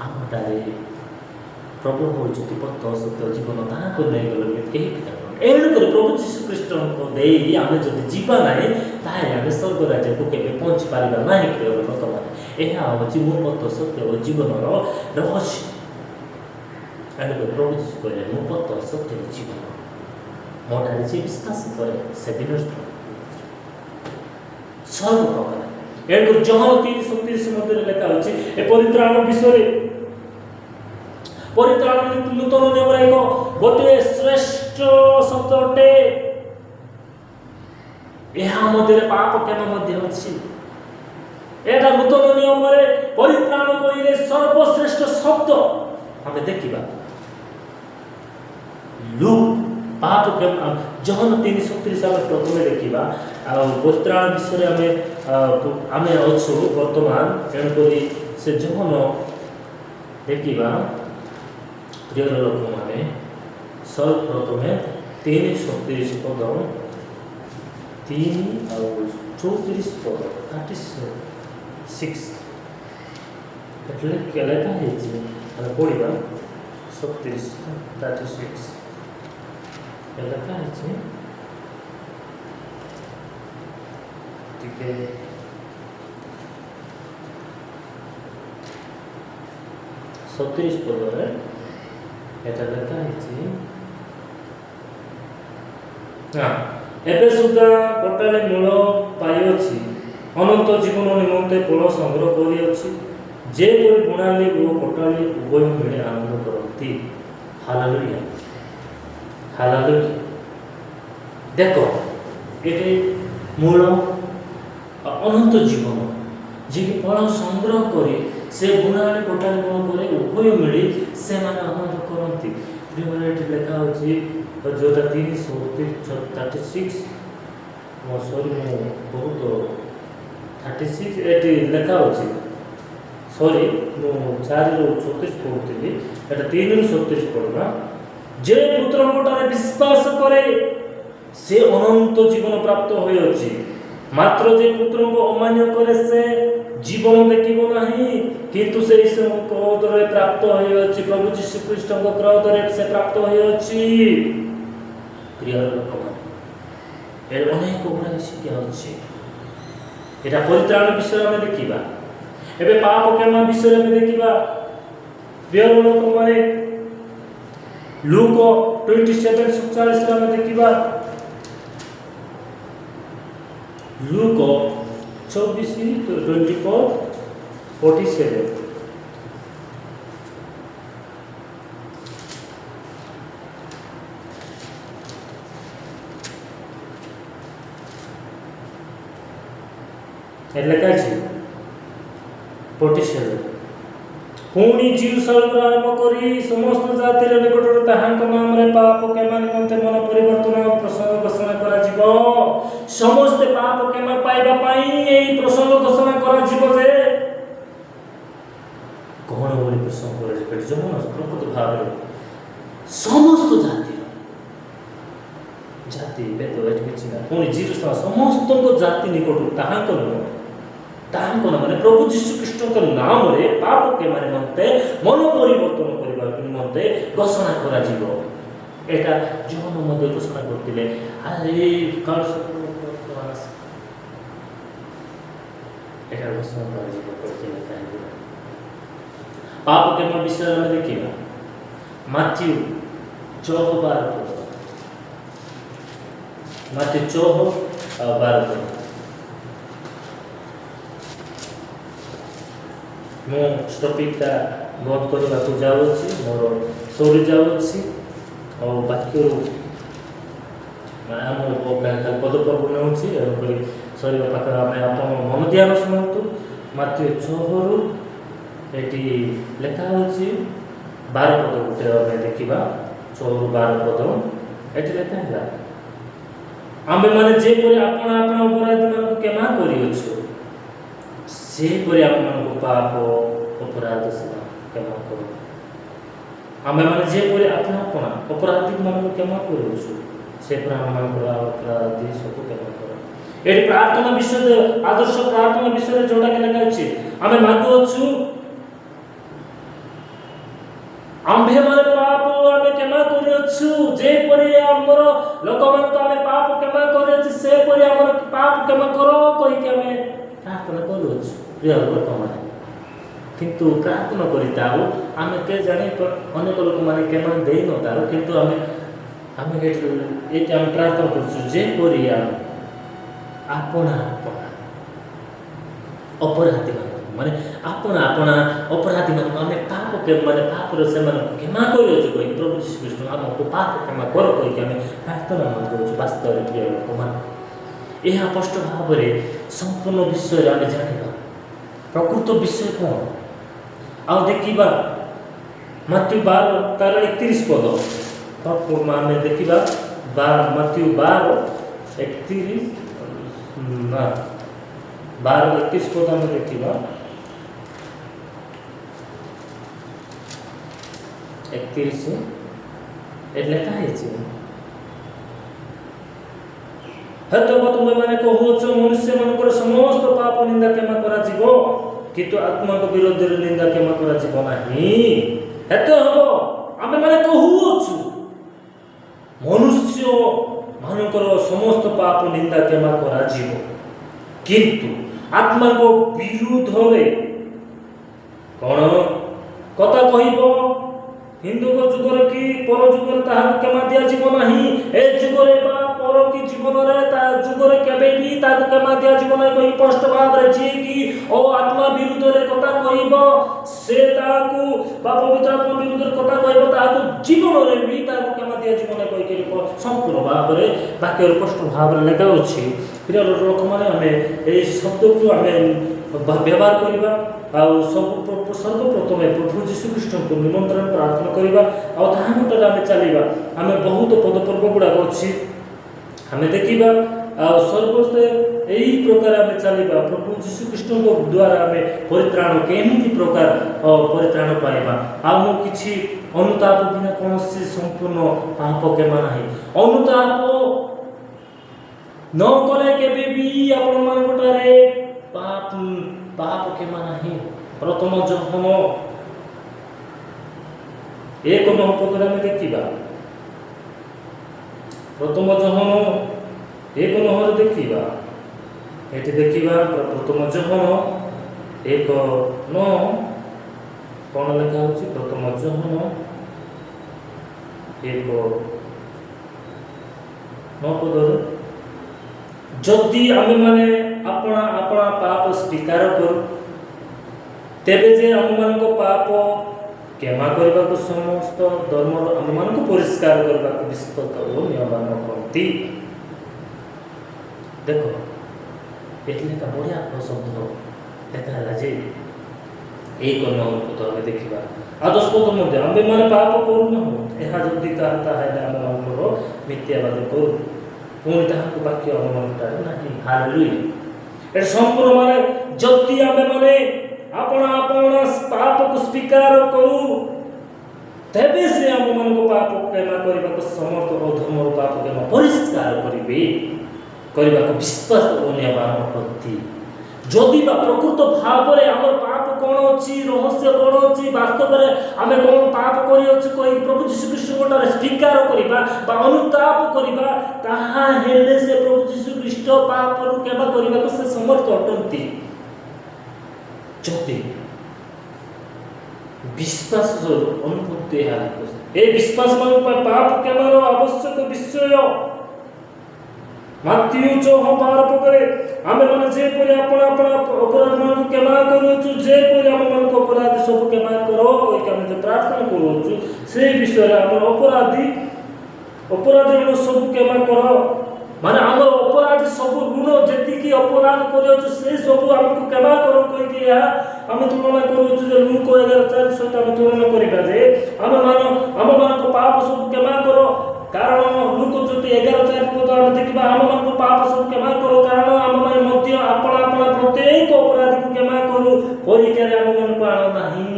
ଆମଠାରେ ପ୍ରଭୁ ହେଉଛନ୍ତି ପଥ, ସତ୍ୟ, ଜୀବନ। ତାହାକୁ ନେଇଗଲେ କେହି ପିତା। ଏଣୁକରି ପ୍ରଭୁ ଯୀଶୁ ଖ୍ରୀଷ୍ଟଙ୍କ ଦେଇ ଆମେ ଯଦି ଯିବା ନାହିଁ, ତାହେଲେ ଆମେ ସ୍ୱର୍ଗ ରାଜ୍ୟକୁ କେବେ ପହଞ୍ଚି ପାରିବା ନାହିଁ। ପ୍ରିୟ ଲୋକମାନେ, ଏହା ହେଉଛି ମୋ ପଥ, ସତ୍ୟ ଓ ଜୀବନର ରହସ୍ୟ। ଏଣୁକରି ପ୍ରଭୁ ଯୀଶୁ କହିଲେ, ମୁଁ ପଥ, ସତ୍ୟ ଓ ଜୀବନ। ମୋ ଠାରେ ଯିଏ ବିଶ୍ୱାସ କରେ, ସେ ବିନଷ୍ଟ ସର୍ବ ପ୍ରକାର। ଏଣୁକରି ଯୋହନ 3:37 ମଧ୍ୟରେ ଲେଖା ଅଛି ଏ ପରିତ୍ରାଣ ବିଷୟରେ। ପରିତ୍ରାଣ ନୂତନ ନିୟମରେ ଏକ ଗୋଟିଏ ଶ୍ରେଷ୍ଠ ଶବ୍ଦ ଅଟେ। ଏହା ମଧ୍ୟରେ ପାପ କ୍ଷମା ମଧ୍ୟ ଅଛି। ଏଇଟା ନୂତନ ନିୟମରେ ପରିତ୍ରାଣ କହିଲେ ସର୍ବଶ୍ରେଷ୍ଠ ଶବ୍ଦ। ଆମେ ଦେଖିବା ଲୁକ୍ ପାପ କ୍ଷମା, ଯୋହନ 3:37 ଆମେ ପ୍ରଥମେ ଦେଖିବା। ଆଉ ପରିତ୍ରାଣ ବିଷୟରେ ଆମେ ଅଛୁ ବର୍ତ୍ତମାନ। ତେଣୁକରି ସେ ଯୋହନ ଦେଖିବା। ପ୍ରିୟ ଲୋକମାନେ, ସର୍ବପ୍ରଥମେ 3:37 ପଦ, 3 ଆଉ 34 ପଦ, 36 ଏଠି ଲେଖା ହେଇଛି। ଆମେ ପଢ଼ିବା। 37, 36 ଲେଖା ହେଇଛି। ଟିକେ 37 ପଦରେ ଏଟା ଲେଖା ହେଇଛି। ହଁ, ଏବେ ସୁଦ୍ଧା କଟାଳି ମୂଳ ପାଇଅଛି, ଅନନ୍ତ ଜୀବନ ନିମନ୍ତେ ଫଳ ସଂଗ୍ରହ କରିଅଛି, ଯେପରି ବୁଣାଳି ଓ କଟାଳି ଉଭୟ ମିଳି ଆନନ୍ଦ କରନ୍ତି। Hallelujah, hallelujah. ଦେଖ, ଏଠି ମୂଳ ଅନନ୍ତ ଜୀବନ, ଯିଏକି ଫଳ ସଂଗ୍ରହ କରି ସେ ବୁଣାଳି କଟାଳି ମୂଳ ପରେ ଉଭୟ ମିଳି ସେମାନେ ଆନନ୍ଦ କରନ୍ତି। ପ୍ରିୟମାନେ, ଏଠି ଲେଖା ହେଉଛି ଯେଉଁଟା 3 36, ସରି, ମୁଁ ବହୁତ 36 ଏଠି ଲେଖା ଅଛି। ସରି, ମୁଁ 4ରୁ 36 ପଢ଼ୁଥିଲି, ଏଟା 3ରୁ 37 ପଢ଼ିବା। ଯେ ପୁତ୍ରଙ୍କଠାରେ ବିଶ୍ୱାସ କରେ, ସେ ଅନନ୍ତ ଜୀବନ ପ୍ରାପ୍ତ ହୋଇଅଛି। ମାତ୍ର ଯେ ପୁତ୍ରଙ୍କୁ ଅମାନ୍ୟ କରେ, ସେ ଜୀବନ ଦେଖିବ ନାହିଁ, କିନ୍ତୁ ସେ ଈଶ୍ୱରଙ୍କ କ୍ରୋଧରେ ପ୍ରାପ୍ତ ହୋଇଅଛି। ପ୍ରଭୁ ଯୀଶୁ ଖ୍ରୀଷ୍ଟଙ୍କ କ୍ରୋଧରେ ସେ ପ୍ରାପ୍ତ ହୋଇଅଛି। ପ୍ରିୟ ଲୋକମାନେ, ଏ ଅନେକ ଗୁଡ଼ାଏ ଶିକ୍ଷା ଅଛି। ଏଇଟା ପରିତ୍ରାଣ ବିଷୟରେ ଆମେ ଦେଖିବା। ଏବେ ପାପ କ୍ଷମା ବିଷୟରେ ଆମେ ଦେଖିବା। ପ୍ରିୟ ଲୋକମାନେ, ଲୁକ 27:47ରେ ଆମେ ଦେଖିବା। ଲୁକ 24, 24:47। ଏଠି ଲେଖା ଅଛି 47। ପୁଣି ଯିରୂଶାଲମରୁ ଆରମ୍ଭ କରି ସମସ୍ତ ଜାତିର ନିକଟରେ ତାହାଙ୍କ ନାମରେ ପାପ କ୍ଷମା ନିମନ୍ତେ ମନ ପରିବର୍ତ୍ତନ ପ୍ରସଙ୍ଗ ଘୋଷଣା କରାଯିବ। ସମସ୍ତେ ପାପ କ୍ଷମା ପାଇବା ପାଇଁ ଏହି ପ୍ରସଙ୍ଗ ଘୋଷଣା କରାଯିବ ଯେ କଣ ବୋଲି ପ୍ରସଙ୍ଗ କରାଯିବ? ଏଠି ଯୋହନ ପ୍ରକୃତ ଭାବରେ ସମସ୍ତ ଜାତିର, ଜାତି ଭେଦ ଏଠି କିଛି ନାହିଁ। ପୁଣି ଯିରୂଶାଲମ ସମସ୍ତଙ୍କ ଜାତି ନିକଟରୁ ତାହାଙ୍କ ନୁହଁ, ତାହାଙ୍କ ନାମରେ, ପ୍ରଭୁ ଯୀଶୁ ଖ୍ରୀଷ୍ଟଙ୍କ ନାମରେ ପାପ କ୍ଷମା ନିମନ୍ତେ ମନ ପରିବର୍ତ୍ତନ କରିବା ନିମନ୍ତେ ଘୋଷଣା କରାଯିବ। ଏଇଟା ଯୋହନ ମଧ୍ୟ ଘୋଷଣା କରିଥିଲେ। ଆରେ କାଳ ଏଟା ଘୋଷଣା କରାଯିବ କହିଥିଲେ। କାହିଁକି ପାପ କ୍ଷମା ବିଷୟରେ ଆମେ ଦେଖିବା। ମାଥ୍ୟୁ 6:12 ପଦ। ମାଥ୍ୟୁ 6 ଆଉ 12 ପଦ। ମୁଁ ଟପିକଟା ବନ୍ଦ କରିବାକୁ ଯାଉଅଛି, ମୋର ସରିଯାଉଅଛି। ଆଉ ବାକ୍ୟରୁ ଆମ ଖାଲି ପଦପର୍ବ ନେଉଛି, ତେଣୁକରି ସରିବା ପାଖରେ ଆମେ। ଆପଣ ମନ ଧ୍ୟାନ ଶୁଣନ୍ତୁ। ମାଥ୍ୟୁ 6ରୁ ଏଠି ଲେଖା ହେଉଛି 12 ପଦ ଗୋଟେ ଆମେ ଦେଖିବା। 6ରୁ 12 ପଦ ଏଠି ଲେଖା ହେଲା, ଆମ୍ଭେମାନେ ଯେପରି ଆପଣା ଆପଣା ଅପରାଧୀମାନଙ୍କୁ କ୍ଷମା କରିଅଛୁ, ସେହିପରି ଆପଣମାନଙ୍କୁ ପାପ ଅପରାଧ ସେବା କ୍ଷମା କରୁ। ଆମ୍ଭେମାନେ ଯେପରି ଆପଣା ଆପଣା ଅପରାଧୀମାନଙ୍କୁ କ୍ଷମା କରୁଅଛୁ, ସେପରି ଆମମାନଙ୍କର ଅପରାଧୀ ସବୁ କ୍ଷମା କର। ଏଠି ପ୍ରାର୍ଥନା ବିଷୟରେ, ଆଦର୍ଶ ପ୍ରାର୍ଥନା ବିଷୟରେ ଯୋଉଟାକି ଲେଖା ଅଛି, ଆମେ ମାଗୁଅଛୁ, ଆମ୍ଭେମାନେ ପାପ ଆମେ କ୍ଷମା କରିଅଛୁ, ଯେପରି ଆମର ଲୋକମାନଙ୍କୁ ଆମେ ପାପ କ୍ଷମା କରିଅଛୁ, ସେପରି ଆମର ପାପ କ୍ଷମା କର କହିକି ଆମେ ପ୍ରାର୍ଥନା କରୁଅଛୁ। ପ୍ରିୟ ଲୋକମାନେ, କିନ୍ତୁ ପ୍ରାର୍ଥନା କରିଥାଉ ଆମେ, କେ ଜାଣି ଅନେକ ଲୋକମାନେ କ୍ଷମା ଦେଇନଥାଉ। କିନ୍ତୁ ଆମେ ଏଠି ଆମେ ପ୍ରାର୍ଥନା କରୁଛୁ, ଯେପରି ଆମେ ଆପଣା ଆପଣା ଅପରାଧୀମାନଙ୍କୁ, ମାନେ ଆପଣା ଆପଣା ଅପରାଧୀମାନଙ୍କୁ ଆମେ ପାପ ମାନେ ପାପର ସେମାନଙ୍କୁ କ୍ଷମା କରିଅଛୁ କହିକି, ପ୍ରଭୁ ଯୀଶୁ ଖ୍ରୀଷ୍ଟ ଆମକୁ ପାପ କ୍ଷମା କର କହିକି ଆମେ ପ୍ରାର୍ଥନା କରୁଛୁ। ବାସ୍ତବରେ ପ୍ରିୟ ଲୋକମାନେ, ଏହା ସ୍ପଷ୍ଟ ଭାବରେ ସମ୍ପୂର୍ଣ୍ଣ ବିଷୟରେ ଆମେ ଜାଣିବା ପ୍ରକୃତ ବିଷୟ କ'ଣ। ଆଉ ଦେଖିବା ମାଥ୍ୟୁ 12 ତାର 31 ପଦ ଆମେ ଦେଖିବା। ମାଥ୍ୟୁ 12:31 ନା, 12:31 ପଦ ଆମେ ଦେଖିବା। 31 ଏଠି ଲେଖା ହେଇଛି, ହେତକ ତୁମେମାନେ କହୁଅଛ, ମନୁଷ୍ୟମାନଙ୍କର ସମସ୍ତ ପାପ ନିନ୍ଦା କ୍ଷମା କରାଯିବ, କିନ୍ତୁ ଆତ୍ମାଙ୍କ ବିରୋଧରେ ନିନ୍ଦା କ୍ଷମା କରାଯିବ ନାହିଁ। ହେତ ହେବ ଆମେମାନେ କହୁଅଛୁ, ମନୁଷ୍ୟ ମାନଙ୍କର ସମସ୍ତ ପାପ ନିନ୍ଦା କ୍ଷମା କରାଯିବ। କିନ୍ତୁ ଆତ୍ମାଙ୍କ ବିରୁଦ୍ଧରେ କ'ଣ କଥା କହିବ, ହିନ୍ଦୁଙ୍କ ଯୁଗରେ କି ପର ଯୁଗରେ ତାହାକୁ କ୍ଷମା ଦିଆଯିବ ନାହିଁ। ଏ ଯୁଗରେ ବା ପର କି ଜୀବନରେ ତା ଯୁଗରେ କେବେ ବି ତାହାକୁ କ୍ଷମା ଦିଆଯିବ ନାହିଁ କହି ସ୍ପଷ୍ଟ ଭାବରେ ଯିଏକି ଓ ଆତ୍ମା ବିରୁଦ୍ଧରେ କଥା କହିବ, ସେ ତାହାକୁ ବା ପବିତ୍ର ଆତ୍ମା ବିରୁଦ୍ଧରେ କଥା କହିବ, ତାହାକୁ ଜୀବନରେ ବି ତାହାକୁ କ୍ଷମା ଦିଆଯିବ ନାହିଁ କହିକି ସମ୍ପୂର୍ଣ୍ଣ ଭାବରେ ବାକ୍ୟରେ ସ୍ପଷ୍ଟ ଭାବରେ ଲେଖା ଅଛି। ପ୍ରିୟ ଲୋକମାନେ, ଆମେ ଏଇ ଶବ୍ଦକୁ ଆମେ ବ୍ୟବହାର କରିବା ଆଉ ସବୁ ସର୍ବପ୍ରଥମେ ପ୍ରଭୁ ଯୀଶୁଖ୍ରୀଷ୍ଟଙ୍କୁ ନିମନ୍ତ୍ରଣ ପ୍ରାର୍ଥନା କରିବା ଆଉ ତାହାଙ୍କଠାରେ ଆମେ ଚାଲିବା। ଆମେ ବହୁତ ପଦପର୍ବ ଗୁଡ଼ାକ ଅଛି, ଆମେ ଦେଖିବା ଆଉ ସର୍ବସ୍ତେ ଏଇ ପ୍ରକାର ଆମେ ଚାଲିବା। ପ୍ରଭୁ ଯୀଶୁଖ୍ରୀଷ୍ଟଙ୍କ ଦ୍ୱାରା ଆମେ ପରିତ୍ରାଣ କେମିତି ପ୍ରକାର ପରିତ୍ରାଣ ପାଇବା। ଆଉ ମୁଁ କିଛି ଅନୁତାପ ବିନା କୌଣସି ସମ୍ପୂର୍ଣ୍ଣ ପାପ କ୍ଷମା ନାହିଁ। ଅନୁତାପ ନ କଲେ କେବେ ବି ଆପଣମାନଙ୍କ ଠାରେ ପାପ କ୍ଷମା ନାହିଁ। ପ୍ରଥମ ଯୋହନ 1:9 ପଦରେ ଆମେ ଦେଖିବା। ପ୍ରଥମ ଯୋହନ 1:9ରେ ଦେଖିବା। ଏଠି ଦେଖିବା, ପ୍ରଥମ ଯୋହନ 1:9 କ'ଣ ଲେଖା ହେଉଛି? ପ୍ରଥମ ଯୋହନ 1:9 ପଦରେ, ଯଦି ଆମେମାନେ ଆପଣା ଆପଣା ପାପ ସ୍ୱୀକାର କରୁ, ତେବେ ଯେ ଆମମାନଙ୍କ ପାପ କ୍ଷମା କରିବାକୁ ସମସ୍ତ ଧର୍ମର ଆମମାନଙ୍କୁ ପରିଷ୍କାର କରିବାକୁ ବିଶ୍ୱସ୍ତ ଓ ନ୍ୟାୟବାନ ଅଟନ୍ତି। ଦେଖ, ଏଠି ଲେଖା ବଢ଼ିଆ ଶବ୍ଦ ଲେଖା ହେଲା ଯେ 1:9 ପଦ ଆମେ ଦେଖିବା ଆଉ 10 ପଦ ମଧ୍ୟ। ଆମ୍ଭେମାନେ ପାପ କରୁନାହୁଁ, ଏହା ଯଦି ତାହା ତାହେଲେ ଆମମାନଙ୍କର ମିଥ୍ୟାବାଦ କରୁ, ପୁଣି ତାହାଙ୍କ ବାକ୍ୟ ଆମମାନଙ୍କଠାରେ ନାହିଁ। ହାଲେଲୁୟା। ଏଠି ସମ୍ପୂର୍ଣ୍ଣ ମାନେ ଯଦି ଆମେମାନେ ଆପଣା ଆପଣା ପାପକୁ ସ୍ୱୀକାର କରୁ, ତେବେ ସେ ଆମମାନଙ୍କ ପାପ କ୍ଷମା କରିବାକୁ ସମର୍ଥ ଓ ଧର୍ମର ପାପ କ୍ଷମା ପରିଷ୍କାର କରିବାକୁ ବିଶ୍ୱାସ ଓ ନ୍ୟାୟବାନ ଅଟନ୍ତି। ଯଦି ବା ପ୍ରକୃତ ଭାବରେ ଆମର ପାପ କ'ଣ ଅଛି, ରହସ୍ୟ କ'ଣ ଅଛି, ବାସ୍ତବରେ ଆମେ କ'ଣ ପାପ କରିଅଛୁ କହି ପ୍ରଭୁ ଯୀଶୁ ଖ୍ରୀଷ୍ଟଙ୍କ ଠାରେ ସ୍ୱୀକାର କରିବା ବା ଅନୁତାପ କରିବା, ତାହା ହେଲେ ସେ ପ୍ରଭୁ ଯୀଶୁ ଖ୍ରୀଷ୍ଟ ପାପରୁ କ୍ଷମା କରିବାକୁ ସେ ସମର୍ଥ ଅଟନ୍ତି। ଯଦି ବିଶ୍ୱାସ ଅନୁଭୂତି ଏହା ଏ ବିଶ୍ୱାସ ମାନଙ୍କ ପାଇଁ ପାପ କ୍ଷମାର ଆବଶ୍ୟକ ବିଷୟ। ମାଥିଉ 6:12 ପଦରେ, ଆମେମାନେ ଯେପରି ଆପଣା ଆପଣା ଅପରାଧମାନଙ୍କୁ କ୍ଷମା କରୁଅଛୁ, ଯେପରି ଆମମାନଙ୍କ ଅପରାଧ ସବୁ କ୍ଷମା କର କହିକି ଆମେ ଯେଉଁ ପ୍ରାର୍ଥନା କରୁଅଛୁ, ସେଇ ବିଷୟରେ ଆମର ଅପରାଧ ଋଣ ସବୁ କ୍ଷମା କର। ମାନେ ଆମର ଅପରାଧ ସବୁ ଋଣ, ଯେତିକି ଅପରାଧ କରିଅଛୁ, ସେ ସବୁ ଆମକୁ କ୍ଷମା କର କହିକି ଏହା ଆମେ ତୁଳନା କରୁଅଛୁ ଯେ ଲୂକ 11:4 ସହିତ ଆମେ ତୁଳନା କରିବା ଯେ ଆମମାନଙ୍କ ପାପ ସବୁ କ୍ଷମା କର। କାରଣ ଲୂକ ଯଦି 11:4 ପଦ ଆମେ ଦେଖିବା, ଆମମାନଙ୍କ ପାପ ସବୁ କ୍ଷମା କର, କାରଣ ଆମମାନେ ମଧ୍ୟ ଆପଣା ଆପଣା ପ୍ରତ୍ୟେକ ଅପରାଧୀକୁ କ୍ଷମା କରୁ। ପରୀକ୍ଷାରେ ଆମମାନଙ୍କୁ ଆଣ ନାହିଁ।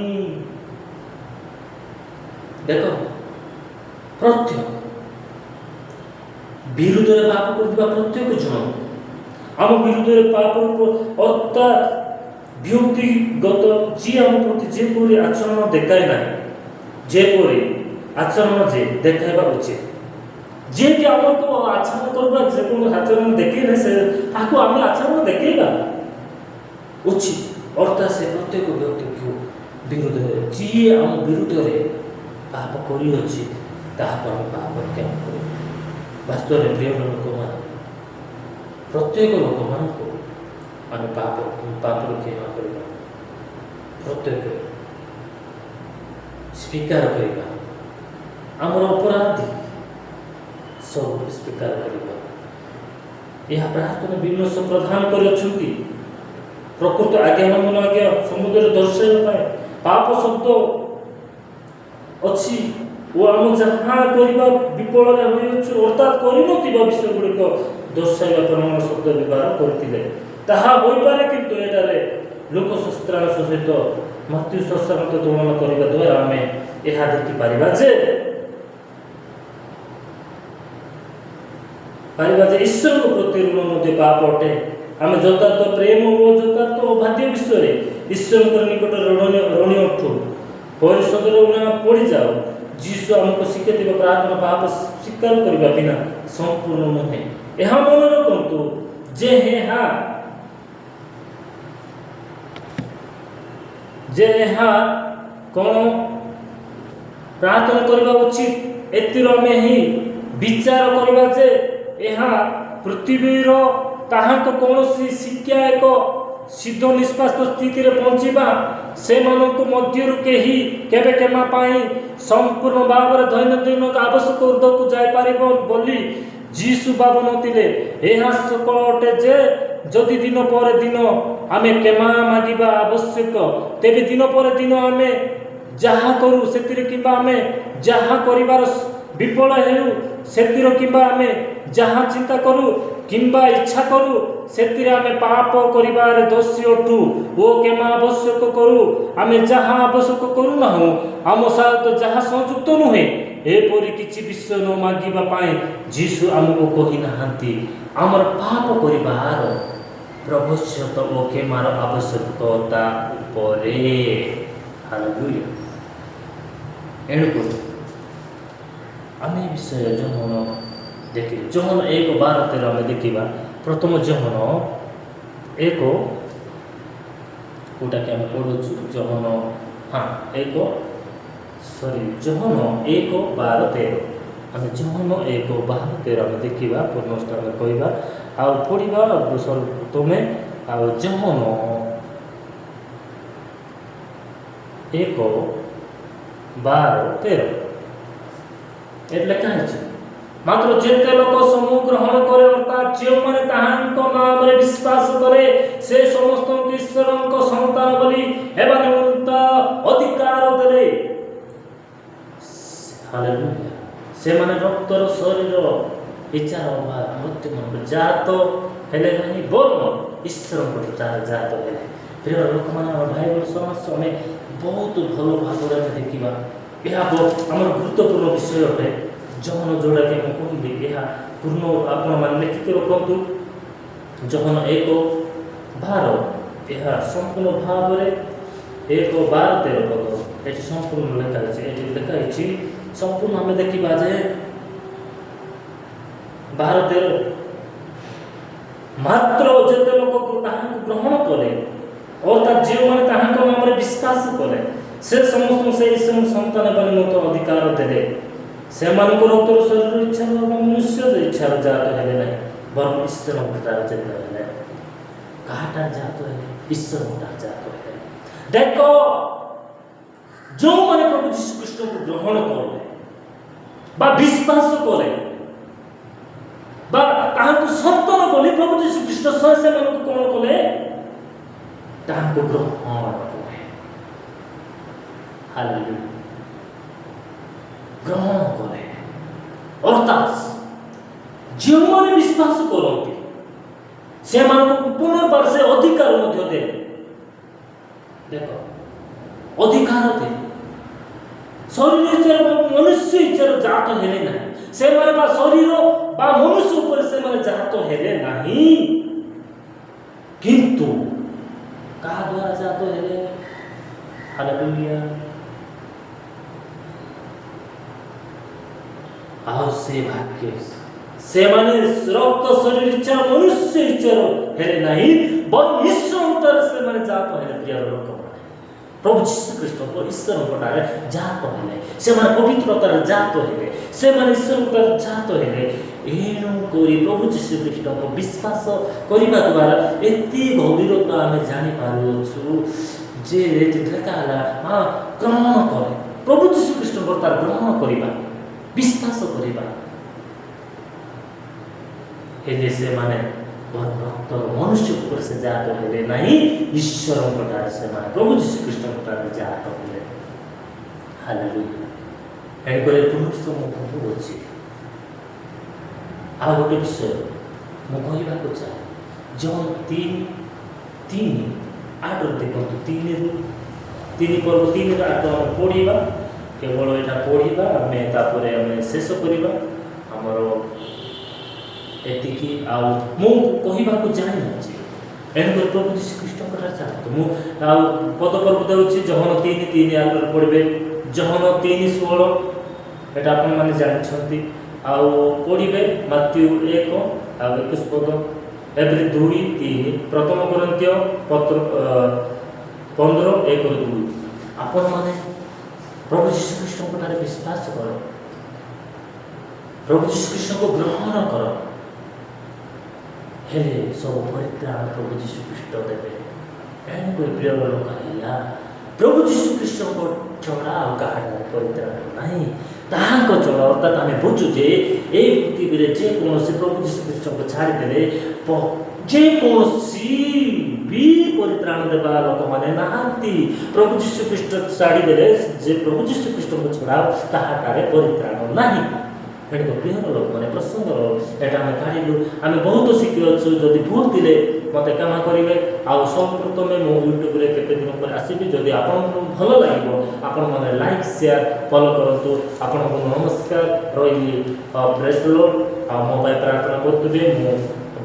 ଦେଖ, ପ୍ରତ୍ୟେକ ବିରୁଦ୍ଧରେ ପାପ କରୁଥିବା ପ୍ରତ୍ୟେକ ଜଣ ଆମ ବିରୁଦ୍ଧରେ ପାପ, ଅର୍ଥାତ୍ ବ୍ୟକ୍ତିଗତ ଯିଏ ଆମ ପ୍ରତି ଯେପରି ଆଚରଣ ଦେଖାଏ ନାହିଁ, ଯେପରି ଆଚରଣ ଯେ ଦେଖାଇବା ଉଚିତ, ଯିଏକି ଆମକୁ ଆଚରଣ କରିବା, ଯେକୌଣସି ଆଚରଣ ଦେଖେଇଲେ ସେ ତାକୁ ଆମେ ଆଚରଣ ଦେଖେଇବା ଉଚିତ। ଅର୍ଥାତ୍ ସେ ପ୍ରତ୍ୟେକ ବ୍ୟକ୍ତିକୁ ବିରୁଦ୍ଧରେ ଯିଏ ଆମ ବିରୁଦ୍ଧରେ ପାପ କରିଅଛି, ତାହାକୁ ଆମେ ପାପ କ୍ଷମା କରିବା। ବାସ୍ତବରେ ପ୍ରିୟ ଲୋକମାନେ, ପ୍ରତ୍ୟେକ ଲୋକମାନଙ୍କୁ ଆମେ ପାପରୁ କ୍ଷମା କରିବା, ପ୍ରତ୍ୟେକ ସ୍ୱୀକାର କରିବା, ଆମର ଅପରାଧୀ ସବୁ ସ୍ୱୀକାର କରିବା। ଏହା ପ୍ରାର୍ଥନା ବିମର୍ଶ ପ୍ରଦାନ କରିଅଛନ୍ତି ପ୍ରକୃତ ଆଜ୍ଞା ଲଙ୍ଘନ ଆଜ୍ଞା ସମୁଦ୍ରରେ ଦର୍ଶାଇବା ପାଇଁ। ପାପ ଶବ୍ଦ ଅଛି ଓ ଆମ ଯାହା କରିବା ବିଫଳରେ ହୋଇଅଛୁ, ଅର୍ଥାତ୍ କରିନଥିବା ବିଷୟ ଗୁଡ଼ିକ ଦର୍ଶାଇବା ପ୍ରମାଣ ଶବ୍ଦ ବ୍ୟବହାର କରିଥିଲେ ତାହା ହୋଇପାରେ। କିନ୍ତୁ ଏଠାରେ ଲୂକ ଶାସ୍ତ୍ରାଂଶ ସହିତ ମାଥିଉ ଶାସ୍ତ୍ରାଂଶ ତୁଳନା କରିବା ଦ୍ୱାରା ଆମେ ଏହା ଦେଖିପାରିବା ଯେ ଈଶ୍ୱରଙ୍କ ପ୍ରତି ଋଣ ମଧ୍ୟ ପାପ ଅଟେ। ଆମେ ଯଥାର୍ଥ ପ୍ରେମ ଓ ଯଥାର୍ଥ ଓ ବାଧ୍ୟ ବିଷୟରେ ଈଶ୍ୱରଙ୍କ ନିକଟରେ ଋଣୀ ଅଟୁ, ପରିଶୋଧର ଋଣ ପଡ଼ିଯାଉ। ଯୀଶୁ ଆମକୁ ଶିଖାଇଥିବା ପ୍ରାର୍ଥନା ପାପ ସ୍ୱୀକାର କରିବା ବିନା ସମ୍ପୂର୍ଣ୍ଣ ନୁହେଁ। ଏହା ମନେ ରଖନ୍ତୁ ଯେ ଏହା ଯେ ଏହା କ'ଣ ପ୍ରାର୍ଥନା କରିବା ଉଚିତ। ଏଥିରୁ ଆମେ ହିଁ ବିଚାର କରିବା ଯେ ଏହା ପୃଥିବୀର ତାହାଙ୍କ କୌଣସି ଶିକ୍ଷା ଏକ ସିଦ୍ଧ ନିଷ୍ପାସ ସ୍ଥିତିରେ ପହଞ୍ଚିବା। ସେମାନଙ୍କ ମଧ୍ୟରୁ କେହି କେବେ କ୍ଷମା ପାଇଁ ସମ୍ପୂର୍ଣ୍ଣ ଭାବରେ ଦୈନନ୍ଦିନ ଆବଶ୍ୟକ ଉର୍ଦ୍ଧ୍ୱକୁ ଯାଇପାରିବ ବୋଲି ଯୀଶୁ ଭାବୁନଥିଲେ। ଏହା ସକଳ ଅଟେ ଯେ ଯଦି ଦିନ ପରେ ଦିନ ଆମେ କ୍ଷମା ମାଗିବା ଆବଶ୍ୟକ, ତେବେ ଦିନ ପରେ ଦିନ ଆମେ ଯାହା କରୁ ସେଥିରେ କିମ୍ବା ଆମେ ଯାହା କରିବାର ବିଫଳ ହେଉ ସେଥିରେ, କିମ୍ବା ଆମେ ଯାହା ଚିନ୍ତା କରୁ କିମ୍ବା ଇଚ୍ଛା କରୁ ସେଥିରେ ଆମେ ପାପ କରିବାରେ ଦୋଷୀ ଅଟୁ ଓ କ୍ଷମା ଆବଶ୍ୟକ କରୁ। ଆମେ ଯାହା ଆବଶ୍ୟକ କରୁନାହୁଁ, ଆମ ସହିତ ଯାହା ସଂଯୁକ୍ତ ନୁହେଁ, ଏପରି କିଛି ବିଷୟ ନ ମାଗିବା ପାଇଁ ଯୀଶୁ ଆମକୁ କହିନାହାନ୍ତି। ଆମର ପାପ କରିବାର ଭବିଷ୍ୟତ ଓ କ୍ଷମାର ଆବଶ୍ୟକତା ଉପରେ। ହାଲେଲୁୟା। ଏଣୁକରି ଆମେ ଏ ବିଷୟ ଯୋହନ ଦେଖିଲେ, ଯୋହନ 1:12-13 ଆମେ ଦେଖିବା। ପ୍ରଥମ ଯୋହନ 1, କୋଉଟାକି ଆମେ ପଢ଼ୁଛୁ, ଯୋହନ, ହଁ, 1, ସରି, ଯୋହନ 1:12-13। ଆମେ ଯୋହନ 1:12-13 ଆମେ ଦେଖିବା, ପୂର୍ଣ୍ଣସ୍ଥ ଆମେ କହିବା ଆଉ ପଢ଼ିବା ତୁମେ। ଆଉ ଯୋହନ 1:12-13 ଏଠି ଲେଖା ହେଇଛି, ମାତ୍ର ଯେତେ ଲୋକ ସମୂହ ଗ୍ରହଣ କରେ, ଅର୍ଥାତ୍ ଯେଉଁମାନେ ତାହାଙ୍କ ନାମରେ ବିଶ୍ୱାସ କରେ, ସେ ସମସ୍ତଙ୍କୁ ଈଶ୍ୱରଙ୍କ ସନ୍ତାନ ବୋଲି ହେବା ନିମନ୍ତେ ଅଧିକାର ଦେଲେ। ହାଲେଲୁୟା। ସେମାନେ ରକ୍ତର, ଶରୀର ଇଚ୍ଛାର ବା ମୃତ୍ୟୁ ଜାତ ହେଲେ ନାହିଁ, ବରଂ ଈଶ୍ୱରଙ୍କ ଠାରୁ ଜାତ ହେଲେ। ପ୍ରିୟ ଲୋକମାନେ, ଆମ ଭାଇ ସମସ୍ତ ଆମେ ବହୁତ ଭଲ ଭାବରେ ଆମେ ଦେଖିବା। ଏହା ଆମର ଗୁରୁତ୍ୱପୂର୍ଣ୍ଣ ବିଷୟ ଅଟେ। ଯୋହନ ଯେଉଁଟାକି ମୁଁ କହିଲି, ଏହା ପୂର୍ଣ୍ଣ ଆପଣମାନେ ଲେଖିକି ରଖନ୍ତୁ। ଯୋହନ 1:12, ଏହା ସମ୍ପୂର୍ଣ୍ଣ ଭାବରେ 1:12-13 ପଦ ଏଠି ସମ୍ପୂର୍ଣ୍ଣ ଲେଖା ହେଇଛି। ଏଠି ଲେଖା ହେଇଛି ସମ୍ପୂର୍ଣ୍ଣ। ଆମେ ଦେଖିବା ଯେ 12-13, ମାତ୍ର ଯେତେ ଲୋକ ତାହାଙ୍କୁ ଗ୍ରହଣ କଲେ, ଅର୍ଥାତ୍ ଯେଉଁମାନେ ତାହାଙ୍କ ନାମରେ ବିଶ୍ୱାସ କଲେ, ସେ ସମସ୍ତଙ୍କୁ ସେ ଈଶ୍ୱରଙ୍କ ସନ୍ତାନ ହେବା ନିମନ୍ତେ ଅଧିକାର ଦେଲେ। ସେମାନଙ୍କ ରକ୍ତର, ଶରୀର ଇଚ୍ଛାର ବା ମନୁଷ୍ୟର ଇଚ୍ଛାର ଜାତ ହେଲେ ନାହିଁ, ବରଂ ଈଶ୍ୱରଙ୍କ ଠାରୁ ଜାତ ହେଲେ। କାହାଠାରୁ ଜାତ ହେଲେ? ଈଶ୍ୱରଙ୍କ ଠାରୁ ଜାତ ହେଲେ। ଦେଖ, ଯେଉଁମାନେ ପ୍ରଭୁ ଯୀଶୁ ଖ୍ରୀଷ୍ଟଙ୍କୁ ଗ୍ରହଣ କଲେ ବା ବିଶ୍ୱାସ କଲେ ବା ତାହାଙ୍କୁ ସନ୍ତାନ ବୋଲି ପ୍ରଭୁ ଯୀଶୁ ଖ୍ରୀଷ୍ଟ ସେମାନଙ୍କୁ କ'ଣ କଲେ? ତାହାଙ୍କୁ ଗ୍ରହଣ କଲେ। ହାଲେଲୁୟା। ଗ୍ରହଣ କଲେ, ଅର୍ଥାତ୍ ଯେଉଁମାନେ ବିଶ୍ୱାସ କରନ୍ତି ସେମାନଙ୍କୁ ପୁନର୍ବାର ସେ ଅଧିକାର ମଧ୍ୟ ଦେଲେ। ଦେଖ, ଅଧିକାର ଦେଲେ। ଶରୀର ଇଚ୍ଛାର ବା ମନୁଷ୍ୟ ଇଚ୍ଛାର ଜାତ ହେଲେ ନାହିଁ ସେମାନେ, ବା ଶରୀର ବା ମନୁଷ୍ୟ ଉପରେ ସେମାନେ ଜାତ ହେଲେ ନାହିଁ, କିନ୍ତୁ କାହା ଦ୍ୱାରା ଜାତ ହେଲେ? ହାଲେଲୁୟା। ଆଉ ସେ ବାକ୍ୟ, ସେମାନେ ରକ୍ତ, ଶରୀର ଇଚ୍ଛା, ମନୁଷ୍ୟ ଇଚ୍ଛାର ହେଲେ ନାହିଁ, ବରଂ ଈଶ୍ୱରଙ୍କଠାରେ ସେମାନେ ଜାତ ହେଲେ। ପ୍ରିୟ ଲୋକମାନେ, ପ୍ରଭୁ ଯୀଶୁ ଖ୍ରୀଷ୍ଟଙ୍କ ଈଶ୍ୱରଙ୍କ ଠାରେ ଜାତ ହେଲେ ସେମାନେ, ପବିତ୍ରତାରେ ଜାତ ହେଲେ ସେମାନେ, ଈଶ୍ୱରଙ୍କଠାରେ ଜାତ ହେଲେ। ଏଣୁ କରି ପ୍ରଭୁ ଯୀଶୁ ଖ୍ରୀଷ୍ଟଙ୍କ ବିଶ୍ୱାସ କରିବା ଦ୍ୱାରା ଏତେ ଗଭୀରତା ଆମେ ଜାଣିପାରୁଅଛୁ ଯେ ଏଠି ଲେଖା ହେଲା, ହଁ, ଗ୍ରହଣ କରେ ପ୍ରଭୁ ଯୀଶୁ ଖ୍ରୀଷ୍ଟଙ୍କର ତାର ଗ୍ରହଣ କରିବା, ବିଶ୍ୱାସ କରିବା ହେଲେ ସେମାନେ, ବରଂ ରକ୍ତର ମନୁଷ୍ୟ ଉପରେ ସେ ଜାତ ହେଲେ ନାହିଁ, ଈଶ୍ୱରଙ୍କ ଠାରେ ସେମାନେ ପ୍ରଭୁ ଯୀଶୁ ଖ୍ରୀଷ୍ଟଙ୍କ ଠାରେ ଜାତ ହେଲେ। ହାଲେଲୁୟା। ଏଣୁକରି ପୁନଶ୍ଚ ମୁଁ କହୁଅଛି, ଆଉ ଗୋଟେ ବିଷୟ ମୁଁ କହିବାକୁ ଚାହେଁ। ଯୋହନ 3:3-8ରୁ ଦେଖନ୍ତୁ, 3ରୁ 3 ପର୍ବ 3ରୁ 8 ଆମେ ପଢ଼ିବା। କେବଳ ଏଇଟା ପଢ଼ିବା ଆମେ, ତାପରେ ଆମେ ଶେଷ କରିବା ଆମର ଏତିକି। ଆଉ ମୁଁ କହିବାକୁ ଚାହେଁ, ଏଣୁକରି ପ୍ରଭୁ ଯୀଶୁ ଖ୍ରୀଷ୍ଟଙ୍କ ଠାରେ ଚାଲନ୍ତୁ। ମୁଁ ଆଉ ପଦ ପର୍ବ ଦେଉଛି। ଯୋହନ 3:3-8ରେ ପଢ଼ିବେ। ଯୋହନ 3:16, ଏଇଟା ଆପଣମାନେ ଜାଣିଛନ୍ତି। ଆଉ ପଢ଼ିବେ ମାଥ୍ୟୁ 1 ଆଉ 21 ପଦ, ଏବ୍ରୀ 2:3, ପ୍ରଥମ କରିନ୍ଥୀୟ ପତ୍ର 15 1ରୁ 2। ଆପଣମାନେ ପ୍ରଭୁ ଯୀଶୁଖ୍ରୀଷ୍ଟଙ୍କ ଠାରେ ବିଶ୍ୱାସ କର, ପ୍ରଭୁ ଯୀଶୁଖ୍ରୀଷ୍ଟଙ୍କୁ ଗ୍ରହଣ କର, ହେଲେ ସବୁ ପରିତ୍ରାଣ ପ୍ରଭୁ ଯୀଶୁଖ୍ରୀଷ୍ଟ ଦେବେ। ଏଣୁକରି ପ୍ରିୟ ଲୋକ ହେଲା, ପ୍ରଭୁ ଯୀଶୁଖ୍ରୀଷ୍ଟଙ୍କ ଛଡ଼ା ଆଉ କାହାଠାରେ ପରିତ୍ରାଣ ନାହିଁ, ତାହାଙ୍କ ଛଡ଼ା। ଅର୍ଥାତ୍ ଆମେ ବୁଝୁ ଯେ ଏଇ ପୃଥିବୀରେ ଯେକୌଣସି ପ୍ରଭୁ ଯୀଶୁଖ୍ରୀଷ୍ଟଙ୍କୁ ଛାଡ଼ିଦେଲେ ଯେକୌଣସି ବି ପରିତ୍ରାଣ ଦେବା ଲୋକମାନେ ନାହାନ୍ତି। ପ୍ରଭୁ ଯୀଶୁଖ୍ରୀଷ୍ଟ ଛାଡ଼ିଦେଲେ ଯେ ପ୍ରଭୁ ଯୀଶୁଖ୍ରୀଷ୍ଟଙ୍କ ଛଡ଼ା କାହାଠାରେ ପରିତ୍ରାଣ ନାହିଁ। ଏଣୁକ ପ୍ରିୟ ଲୋକମାନେ, ପ୍ରସଙ୍ଗର ଏଇଟା ଆମେ କାଢ଼ିଲୁ, ଆମେ ବହୁତ ଶିଖିଅଛୁ। ଯଦି ଭୁଲ ଥିଲେ ମୋତେ କ୍ଷମା କରିବେ। ଆଉ ସର୍ବପ୍ରଥମେ ମୁଁ ୟୁଟ୍ୟୁବରେ କେତେ ଦିନ ପରେ ଆସିବି। ଯଦି ଆପଣଙ୍କୁ ଭଲ ଲାଗିବ, ଆପଣମାନେ ଲାଇକ୍, ସେୟାର, ଫଲୋ କରନ୍ତୁ। ଆପଣଙ୍କୁ ନମସ୍କାର, ରହିଲି, ପ୍ରେଜ୍ ଲର୍ଡ। ଆଉ ମୋ ପାଇଁ ପ୍ରାର୍ଥନା କରୁଥିବେ। ମୁଁ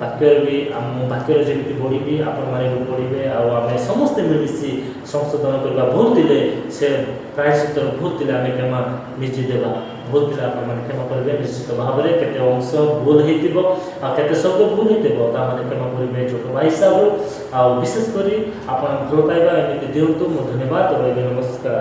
ବାକ୍ୟରେ ବି, ମୁଁ ବାକ୍ୟରେ ଯେମିତି ବଢ଼ିବି, ଆପଣମାନେ ବି ବଢ଼ିବେ। ଆଉ ଆମେ ସମସ୍ତେ ମିଳିମିଶି ସଂଶୋଧନ କରିବା। ଭୁଲ ଥିଲେ, ସେ ପ୍ରାୟଶ୍ଚିତ୍ତର ଭୁଲ ଥିଲେ ଆମେ କ୍ଷମା ନିଜେ ଦେବା। ଭୁଲ ଥିଲେ ଆପଣମାନେ କ୍ଷମା କରିବେ ନିଶ୍ଚିତ ଭାବରେ। କେତେ ଅଂଶ ଭୁଲ ହେଇଥିବ ଆଉ କେତେ ଶବ୍ଦ ଭୁଲ ହେଇଥିବ, ତାମାନେ କ୍ଷମା କରିବେ ଛୋଟ ଭାଇ ହିସାବରୁ। ଆଉ ବିଶେଷ କରି ଆପଣ ଭଲ ପାଇବା ଏମିତି ଦିଅନ୍ତୁ। ମୁଁ ଧନ୍ୟବାଦ ରହିବେ, ନମସ୍କାର।